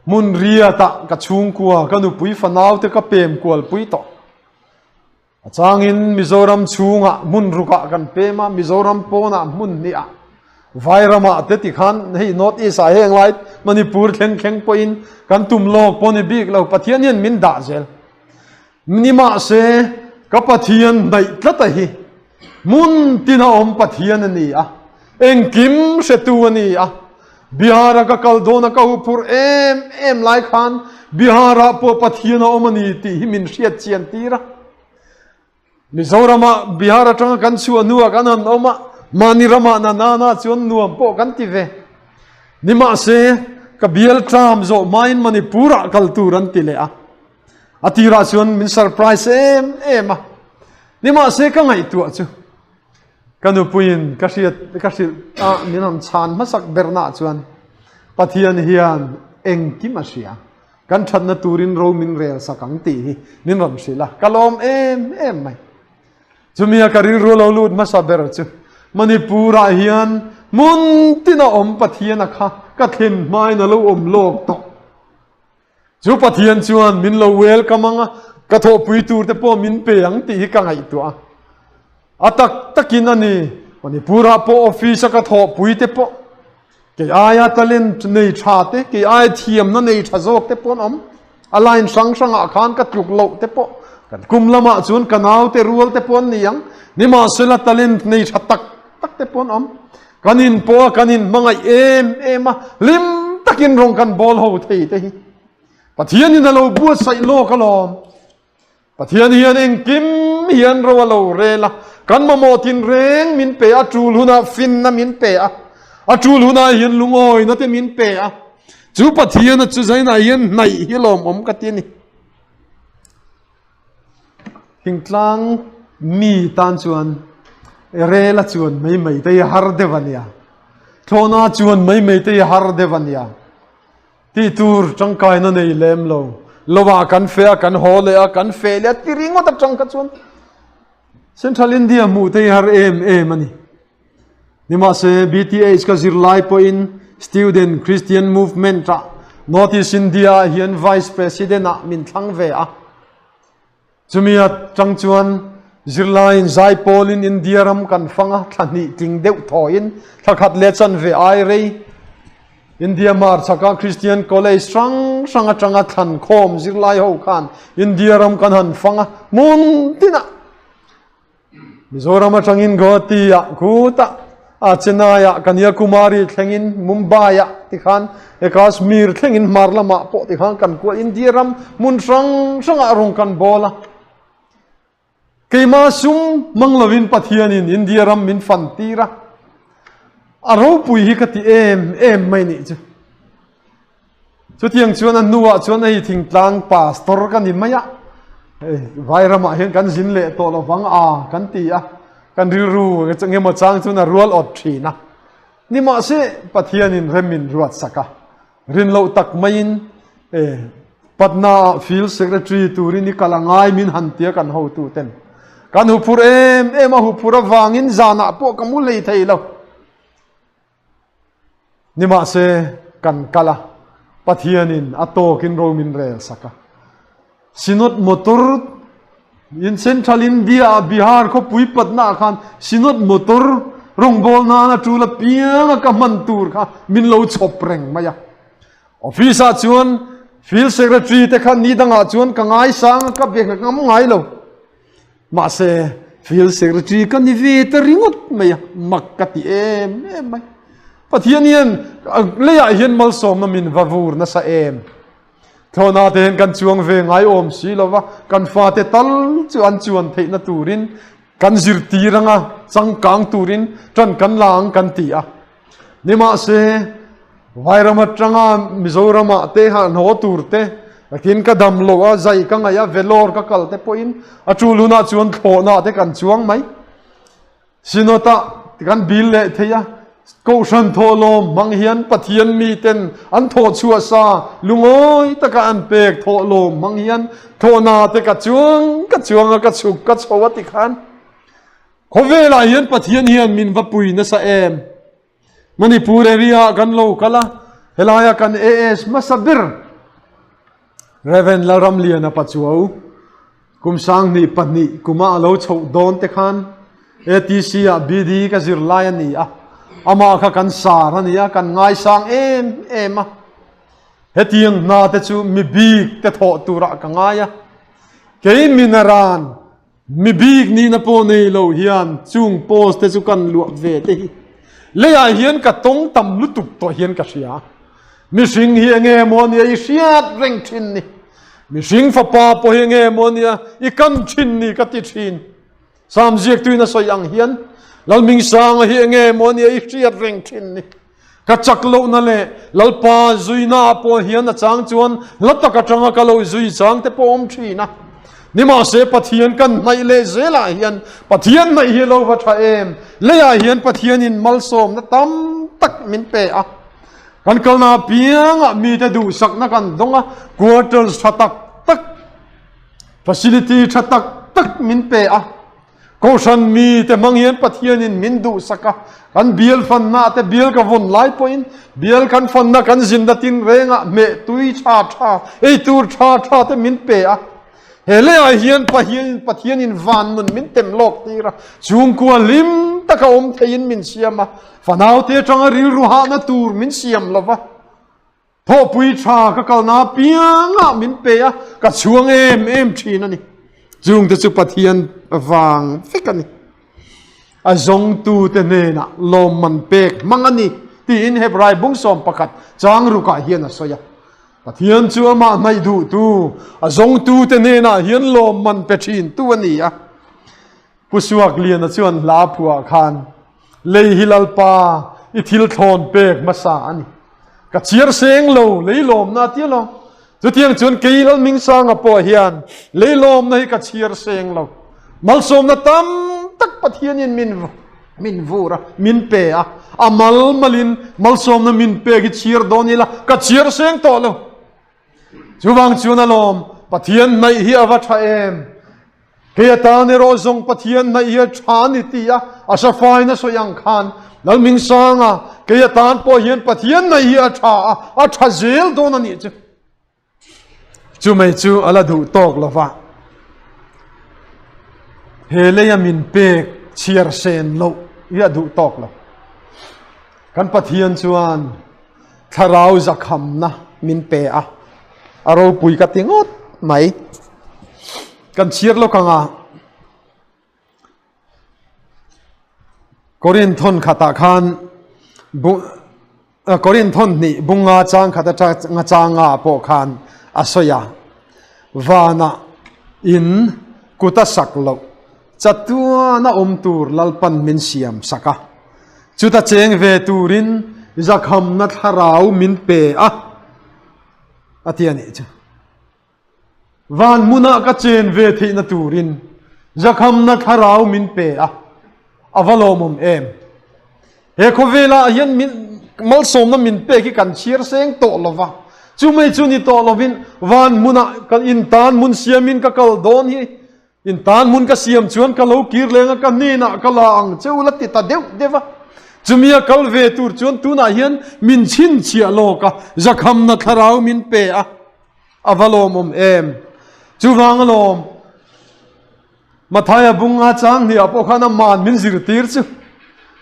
[SPEAKER 2] Hmun riatah ka chhungkua, ka nupui fanau te ka pem kual pui tawh. A changin Mizoram chhungah hmun rukah kan pem a, Mizoram pawnah hmun hnihah Vairamah te tikhan hei North East ah heng lai Manipur thleng thleng pawhin kan tum lawk pawh ni bik lo, Pathian hian min dah zel. Nimahse ka Pathian hnaih tlat a hi hmun tina awm Pathian a ni a, engkim hretu a ni a. Bihar-a ka kal dawn a ka huphurh em em lai khan Bihar-ah pawh Pathian a awm a ni tih hi min hriat chian tir a. Mizoramah Bihar atanga kan chhuah hnuah kan han awm a, mahni ramah na nana chuan nuam pawh kan ti ve. Nimahse, ka bial tlam zawh hmain Manipur-ah kal tur an ti leh a. A tirah chuan min surprise em em a. Nimahse, ka ngaihtuah chu Ka nupuiin ka hriat ka hrilh a min rawn chhan hmasak bernaah chuan Pathian hian engkim a hria, kan thatna turin ro min rel sak ang tih hi min rawn hrilh a, ka lawm em em mai. Chumia ka rilru lo lut hmasa ber chu Manipur-ah hian hmun tina awm Pathiana kha ka thlen hmain a lo awm lawk tawh. Chu Pathian chuan min lo welcome ang a, ka thawhpui tur te pawh min pe ang tih hi ka ngaihtuah a. A tak takin a ni, Manipur-ah pawh office-a ka thawhpui te pawh, kei aia talent nei tha te, kei aia thiamna nei tha zawk te pawh an awm. A line hrang hrangah khan ka tluk loh te pawh, kan kum lamah chuan ka naute rual te pawh an ni ang. Nimahsela talent nei tha tak tak te pawh an awm. Kan in pawh a kan in hmangaih em em a, hlim takin rawng kan bawl ho thei te hi. Pathian in a lo buatsaih lawk alawm. Pathian hian engkim hian ro a lo rel a, kan mamawh tinreng min pe a, tul hunah finna min pe a, a tul hunah hian lungawina te min pe a. Chu Pathian a chu zainah hian hnaih hi lawmawm ka ti a ni. Thingtlang mi tan chuan rel a chuan mai mai te hi har deuh a nia. Thlawhna chuan mai mai te hi har deuh a nia. Tih tur tangkaina nei lem lo. Lovah kan feh a, kan haw leh a, kan feh leh a ti ringawt atang kha chuan Central India hmuh te hi har em em a ni. Nimahse BTH ka zirlai pawhin Student Christian Movement ah North East India ah hian Vice President ah min thlang ve a. Chumi atang chuan zirlaiin zaipawlin India ram kan fang a, thla hnih tling deuh thawiin thla khat leh chanve ai rei India hmarchhaka Christian College hrang hrang atanga thlan khawm zirlai ho khan India ram kan han fang a, hmun tinah Mizoram atangin Guwahati ah khutah. A Chennai-ah Kanyakumari thlengin Mumbai-ah tikhan e Kashmir thlengin hmar lamah pawh tikhan kan kual India ram hmun hrang hrangah rawng kan bawl a. Keimah sum mang lovin Pathianin India ram min fan tir a. A ropui hi ka ti em em mai nih chu. Chutiang chuan a hnuah chuan hei thingtlang pastor ka ni mai a, hei vai ramah hian kan zin leh tawh lo vang a kan ti a, kan rilru engemaw chang chuan a rual awt thin a. Nimahse Pathianin rem min ruat sak a, rin loh tak maiin e Patna ah Field Secretary turin i kal a ngai min han tia kan hotu ten. Kan huphur em em a, huphur avangin zanah pawh ka mu hlei thei lo. Nimahse, kan kal a, Pathianin a tawkin ro min rel sak a. Synod motor in Central India ah Bihar khawpui patna ah khan Synod motor rawngbâwl nana ṭul apiang a ka hman tur kha min lo chhawp reng mai a. Office ah chuan Field Secretary te kha ni dangah chuan ka ngaisang a, ka be ngam ngai lo. Mahse, Field Secretary ka ni ve ta ringawt mai a, mak ka ti em em mai. Pathian hian leiah hian malsawmna min va vur nasa em. Thlawhna te hian kan chuang ve ngai awm si lo va, kan fate tal chu an chuan theihna turin kan zirtir anga changkang turin tan kan la ang kan ti a. Nimahse, Vairam atanga Mizoramah te han haw tur te, nakin ka dam loh a, zai ka ngaih a, Vellore ka kal te pawhin a tul hunah chuan thlawhna te kan chuang mai. Synod-ah kan bil leh thei a, Kohhran thawhlawm hmang hian Pathian miten an thawh chhuah sa lungawi taka an pek thawhlawm hmang hian thlawhna te ka chuang ka chuang a, ka chhuk ka chho a tikhan Khawvelah hian Pathian hian min va pui nasa em? Manipur area ah kan lo kal a, helaia kan AS hmasa ber Rev. Lalramliana Pachuau kum 2002 kuma a lo chhoh dawn te khan ATC ah BD ka zir lai a ni a, amah kha kan sar a ni a, kan ngaisang em em a. Hetiang hna te chu mi bik te thawh turah ka ngai a, kei minaran Mi bik nihna pawh nei lo hian chung post te chu kan luah ve te hi leiah hian ka tawng tam lutuk tawh hian ka hria. Mihring hi enge maw nia i hriat reng thin ni. Mihring fapa pawh hi enge maw nia i kan thin ni ka ti thin. Sam ziaktuin a sawi ang hian Lalmingsanga hi enge maw nia i hriat reng thin ni. Ka chak lohna leh Lalpa zuina pawh hian a chang chuan hla tak atanga ka lo zui chang te pawh awm thin a. Nimahse Pathian kan hnaih leh zelah hian Pathian hnaih hi lo va tha em? Leiah hian Pathianin malsawmna tam tak min pe a. Kan kalna apiangah mite duhsakna kan dawng a, quarters tha tak tak, facility tha tak tak min pe a. Kohhran mite hmang hian Pathianin min duhsak a, kan bial fanna te bial ka vawn lai pawhin bial kan fanna kan zinna tin rengah hmeh tui tha tha, ei tur tha tha te min pe a. He leiah hian Pahianin Pathianin van nun min tem lawk tir a, chhungkua hlim taka awm theiin min siam a, fanaute atanga rilru hahna tur min siam lo va. Thawhpui tha ka kalna apiangah min pe a, ka chhuang em em thin a ni. Chungte chu Pathian vang vek a ni. A zawngtute hnenah lawmman pek hmang a ni tiin Hebrai bung 11 chang rukah hian a sawi a. Pathian chu amah hnaih duhtu, a zawngtute hnenah hian lawmman pe thintu a ni a. Pu Suakliana chuan hla phuah khan, Lei hi Lalpa, i thil thlawn pek hmasa a ni. Ka chhiar seng lo, lei lawmna a ti lo. Chutiang chuan kei Lalhmingsanga pawh hian lei lawmna hi ka chhiar seng lo. Malsawmna tam tak Pathianin min min vur a, min pe a. A mal malin malsawmna min pek hi chhiar dawn ila ka chhiar seng tawh lo. Chuvang chuan alawm, Pathian hnaih hi a va tha em? Hei atan erawh zawng Pathian hnaih hi a tha a ni ti a, a safain a sawi ang khan Lalhmingsanga kei atan pawh hian Pathian hnaih hi a tha a, a tha zel dawn a nih chu. Chumai chu a la duh tawk lo va, he leia min pek chhiar sen loh hi a duh tawk lo. Kan Pathian chuan Thlarau zakhamna min pe a, a ropui ka ti ngawt mai. Kan chhiar lawk ang a. Korinth thawn khatah khan Korinth thawn hnih bunga chang khat atanga changa pawh khan a sawi a, Vanah in kut a sak loh chatuana awm tur Lalpan min siam sak a, chuta cheng ve turin zakhamna thlarau min pe a, a ti a nih chu. Van hmunah ka chen ve theihna turin zakhamna thlarau min pe a, a va lawmawm em. He khawvelah hian min malsawmna min pek hi kan chhiar seng tawh lo va, chumai chu ni tawh lovin van hmunah ka intan hmun siamin ka kal dawn hi, intan hmun ka siam chuan ka lo kir leng a, ka hnenah ka la ang che u la ti ta deuh deuh a. Chumi a kal ve tur chuan tunah hian min chhinchhiah lawk a, zakhamna thlarau min pe a. A va lawmawm em? Chuvang alawm, Mathaia bunga chang hniah pawh khan aman min zirtir chu.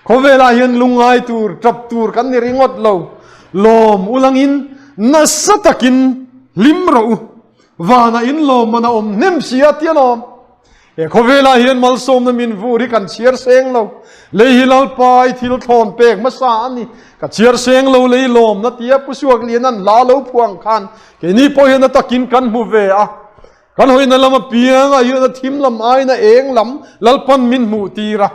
[SPEAKER 2] Khawvelah hian lungngai tur, tap tur kan ni ringawt lo. Lawm ulangin nasa takin hlim rawh u. Vanah in lawmman a awm hnem si a ti alawm. He khawvelah hian malsawmna min vur hi kan chhiar seng lo. Lei hi Lalpa i thil thlawn pek hmasa a ni. Ka chhiar seng lo lei lawmna tia Pu Suakliana'n hla lo phuang khan keini pawh hian a takin kan hmu ve a. Kan hawina lam apiangah hian a thim lam aiin a eng lam Lalpan min hmuh tir a.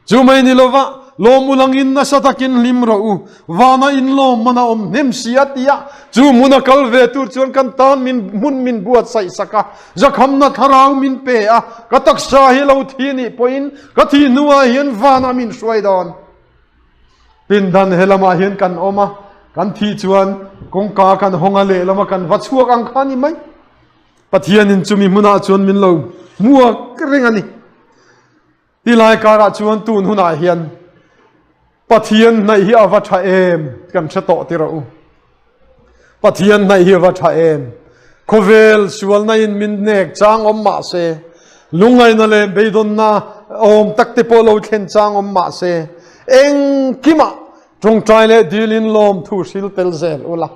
[SPEAKER 2] Chu mai ni lova, lawm ulangin nasa takin hlim rawh u, vana inlawm man a awm hnem si a ti a, chu hmuna kal ve tur chuan kan tan min hmun min buatsaih sak a, zakhamna thlarau min pe a, ka taksa hi lo thi nih pawhin ka thih hnuah hian vanah min hruai dawn. Pindan he lamah hian kan awm a, kan thih chuan kawngka kan hawng a lehlam a kan va chhuak ang kha a ni mai. Pathianin chumi hmunah chuan min lo hmuak reng a ni. Tilai karah chuan tun hunah hian Pathian hnaih hi a va tha em kan hre tawh ti rawh u. Pathian hnaih hi a va tha em. Khawvel sualna in min nek chang awm mah se, lungngaihna leh beidawnna awm tak te pawh lo thlen chang awm mah se, engkimah tawngtai leh dilin lawmthu hril tel zel ula,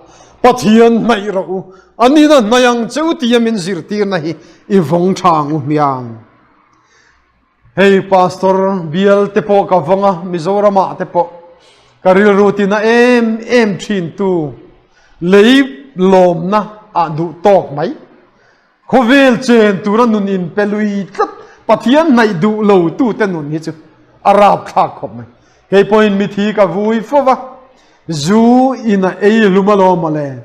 [SPEAKER 2] Pathian hnaih rawh u. Anina hnaih ang che u tia min zirtirna hi i vawng tha ang u hmiang. Hei Pastor bial te pawh ka vawng a, Mizoramah te pawh ka rilru tina em em thin tu lei lawmna ah duh tawk mai. Khawvel chen tura nun in pe lui tlat Pathian hnaih duh lo tu te nun hi chu a rapthlak khawp mai. Kei pawhin mithi ka vui fo va, zu in a ei hlum alawm mawle,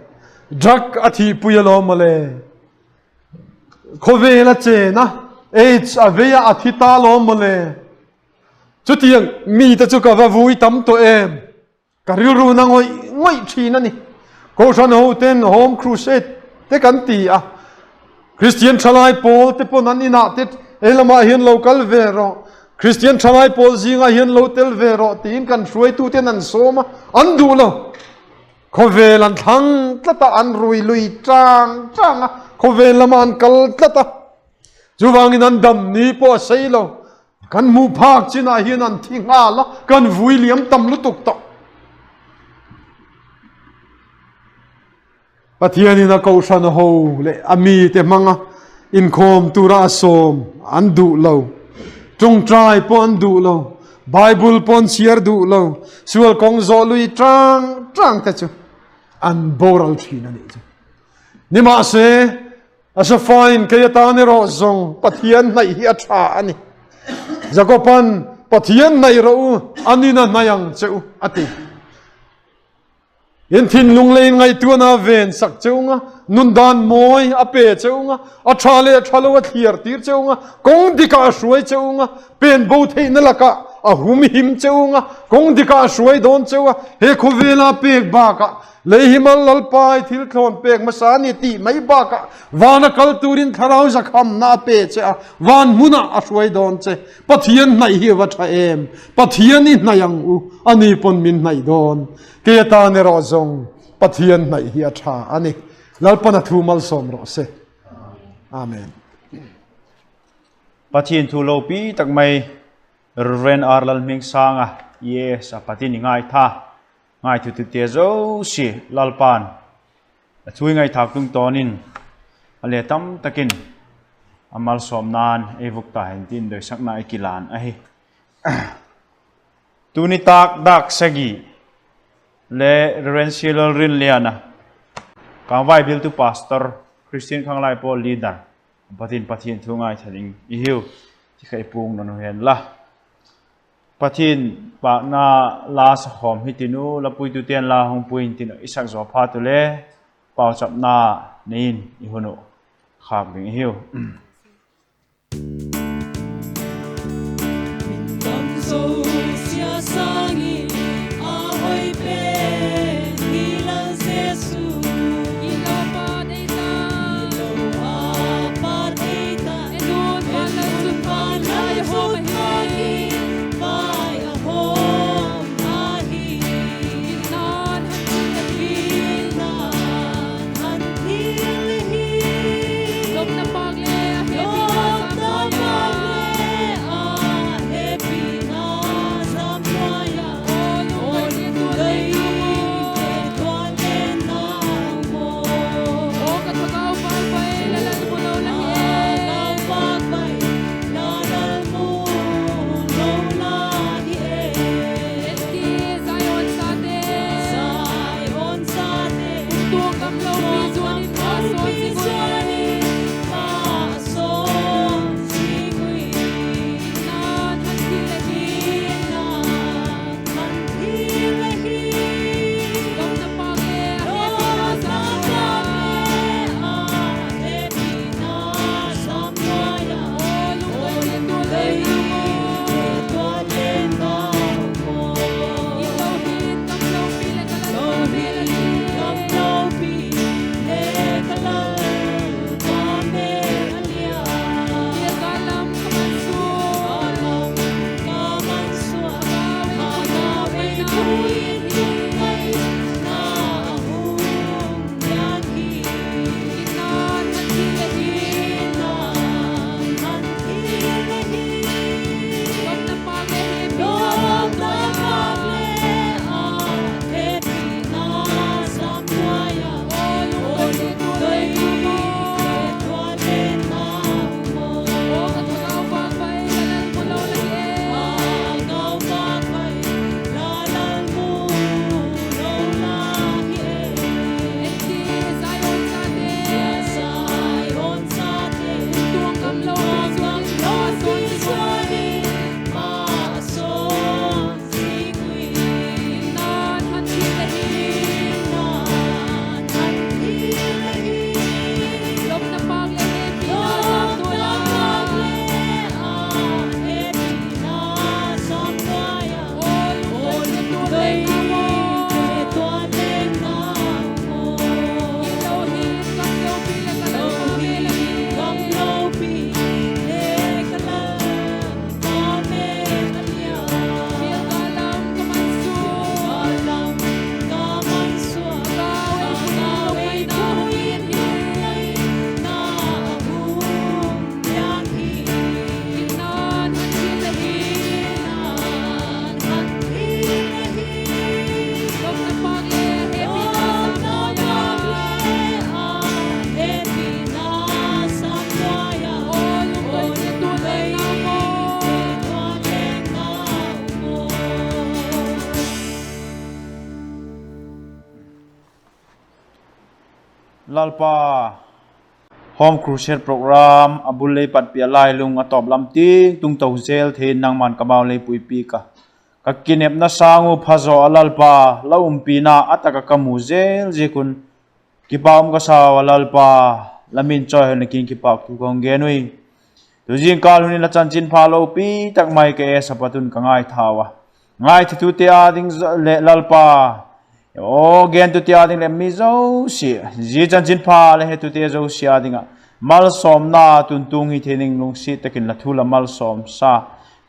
[SPEAKER 2] drug a thihpui alawm mawle. Khawvel a chen a, AIDS a vei a, a thi ta lawm mawle. Chutiang mite chu ka va vui tam tawh em? Ka rilru na ngawih ngawih thin a ni. Kohhran ho ten Home Crusade te kan ti a, Kristian thalai pawl te pawn an inah te ei lamah hian lo kal ve rawh, Kristian thalai pawl zingah hian lo tel ve rawh tiin kan hruaitu ten an sawm a, an duh lo. Khawvel an thlang tlat a, an rui lui tang tang a, khawvel lamah an kal tlat a. Chuvangin an dam ni pawh a sei lo. Kan hmuh phak chinah hian an thi nghal a, kan vui liam tam lutuk tawh. Pathianin a kohhran ho leh a mite hmanga inkhawm tura a sawm an duh lo. Tawngtai pawh an duh lo. Bible pawh an chhiar duh lo. Sual kawng zawh lui tang tang te chu an boral thin a nih chu. Nimahse, a safain kei atan erawh zawng Pathian hnaih hi a tha a ni. Jakoban Pathian hnaih rawh u, anin a hnaih ang che u a ti. In thinlung leh in ngaihtuahna a ven sak che ung a, nun dan mawi a pe che ung a, a tha leh a tha lo a thliar tir che ung a, kawng dikah a hruai che ung a, pen bo theihna lakah a hum him che ung a, kawng dikah a hruai dawn che u a, he khawvela pek bakah lei hi mal lalpai thil thlawn pek hmasa a ni tih mai bakah vana kal turin thlarau zakhamna a pe che a, van hmunah a hruai dawn che. Pathian hnaih hi a va tha em? Pathian i hnaih ang u, ani pawn min hnaih dawn. Kei atan erawh zawng Pathian hnaih hi a tha a ni. Lalpan a thu malsawm rawh se. Amen.
[SPEAKER 1] Pathian thu lo pi tak mai Rev. R. Lalhmingsanga, Yes, a patin i ngaitha, ngaithu tute zo si Lalpan A thui ngaihthak tung tawnin a leh tam takin a malsawm nan ei vuk ta hen tin doisakna ei kilan a hi. Tuni tak dak sagi le Rev. Silol Rinliana Kangvai biltu pastor Christian Khanglai pawl leader Pathin Pathian thu ngai thaling i hiu ti kha i pung non hen la Pathin pa na la sakhom hi tinu la pui tu ten la hong puin tin isak zo pha tu le pau chap na nein i hunu khak ding i hiu. Lalpa Home Crusade Program a bul lei pat piah lai lung a tawp lam ting tung to zel thein nangman ka mau lei pui pi ka ka kinep na sangu phazo a Lalpa la umpi na ataka ka mu zel zikun Ki paum ka sau a Lalpa lamin chawi hon kin ki pak tu kong ge nui. Tu jing kal hunin la chanchin pha lo pi tak mai ke e sapatun ka ngai thawa. Ngai thi tu te a ding le Lalpa. O gen tu te a ding le mi zo si. Ji chanchin pha le he tu te zo si a dinga. Mal som na tun tung hi thening lung si takin la thu la mal som sa.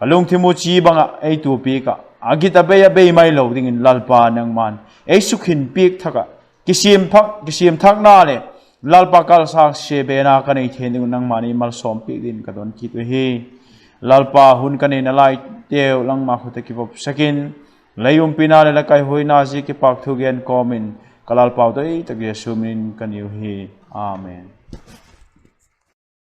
[SPEAKER 1] Ka lung thi mu chi banga ei tu pi ka. Agita be ya be mai lo ding in Lalpa nang man. Ei sukhin pik thaka. Kisim phak kisim thak na le Lalpa kal sang se be na ka nei then ding nang mani mal som pi din ka don ki tu hi Lalpa hun ka nei na lai teu lang ma khote ki pop sakin leium pina le la kai hoi na ji ki pak thu gen komin kalal pau dai tak Yesu min kan yu hi. Amen.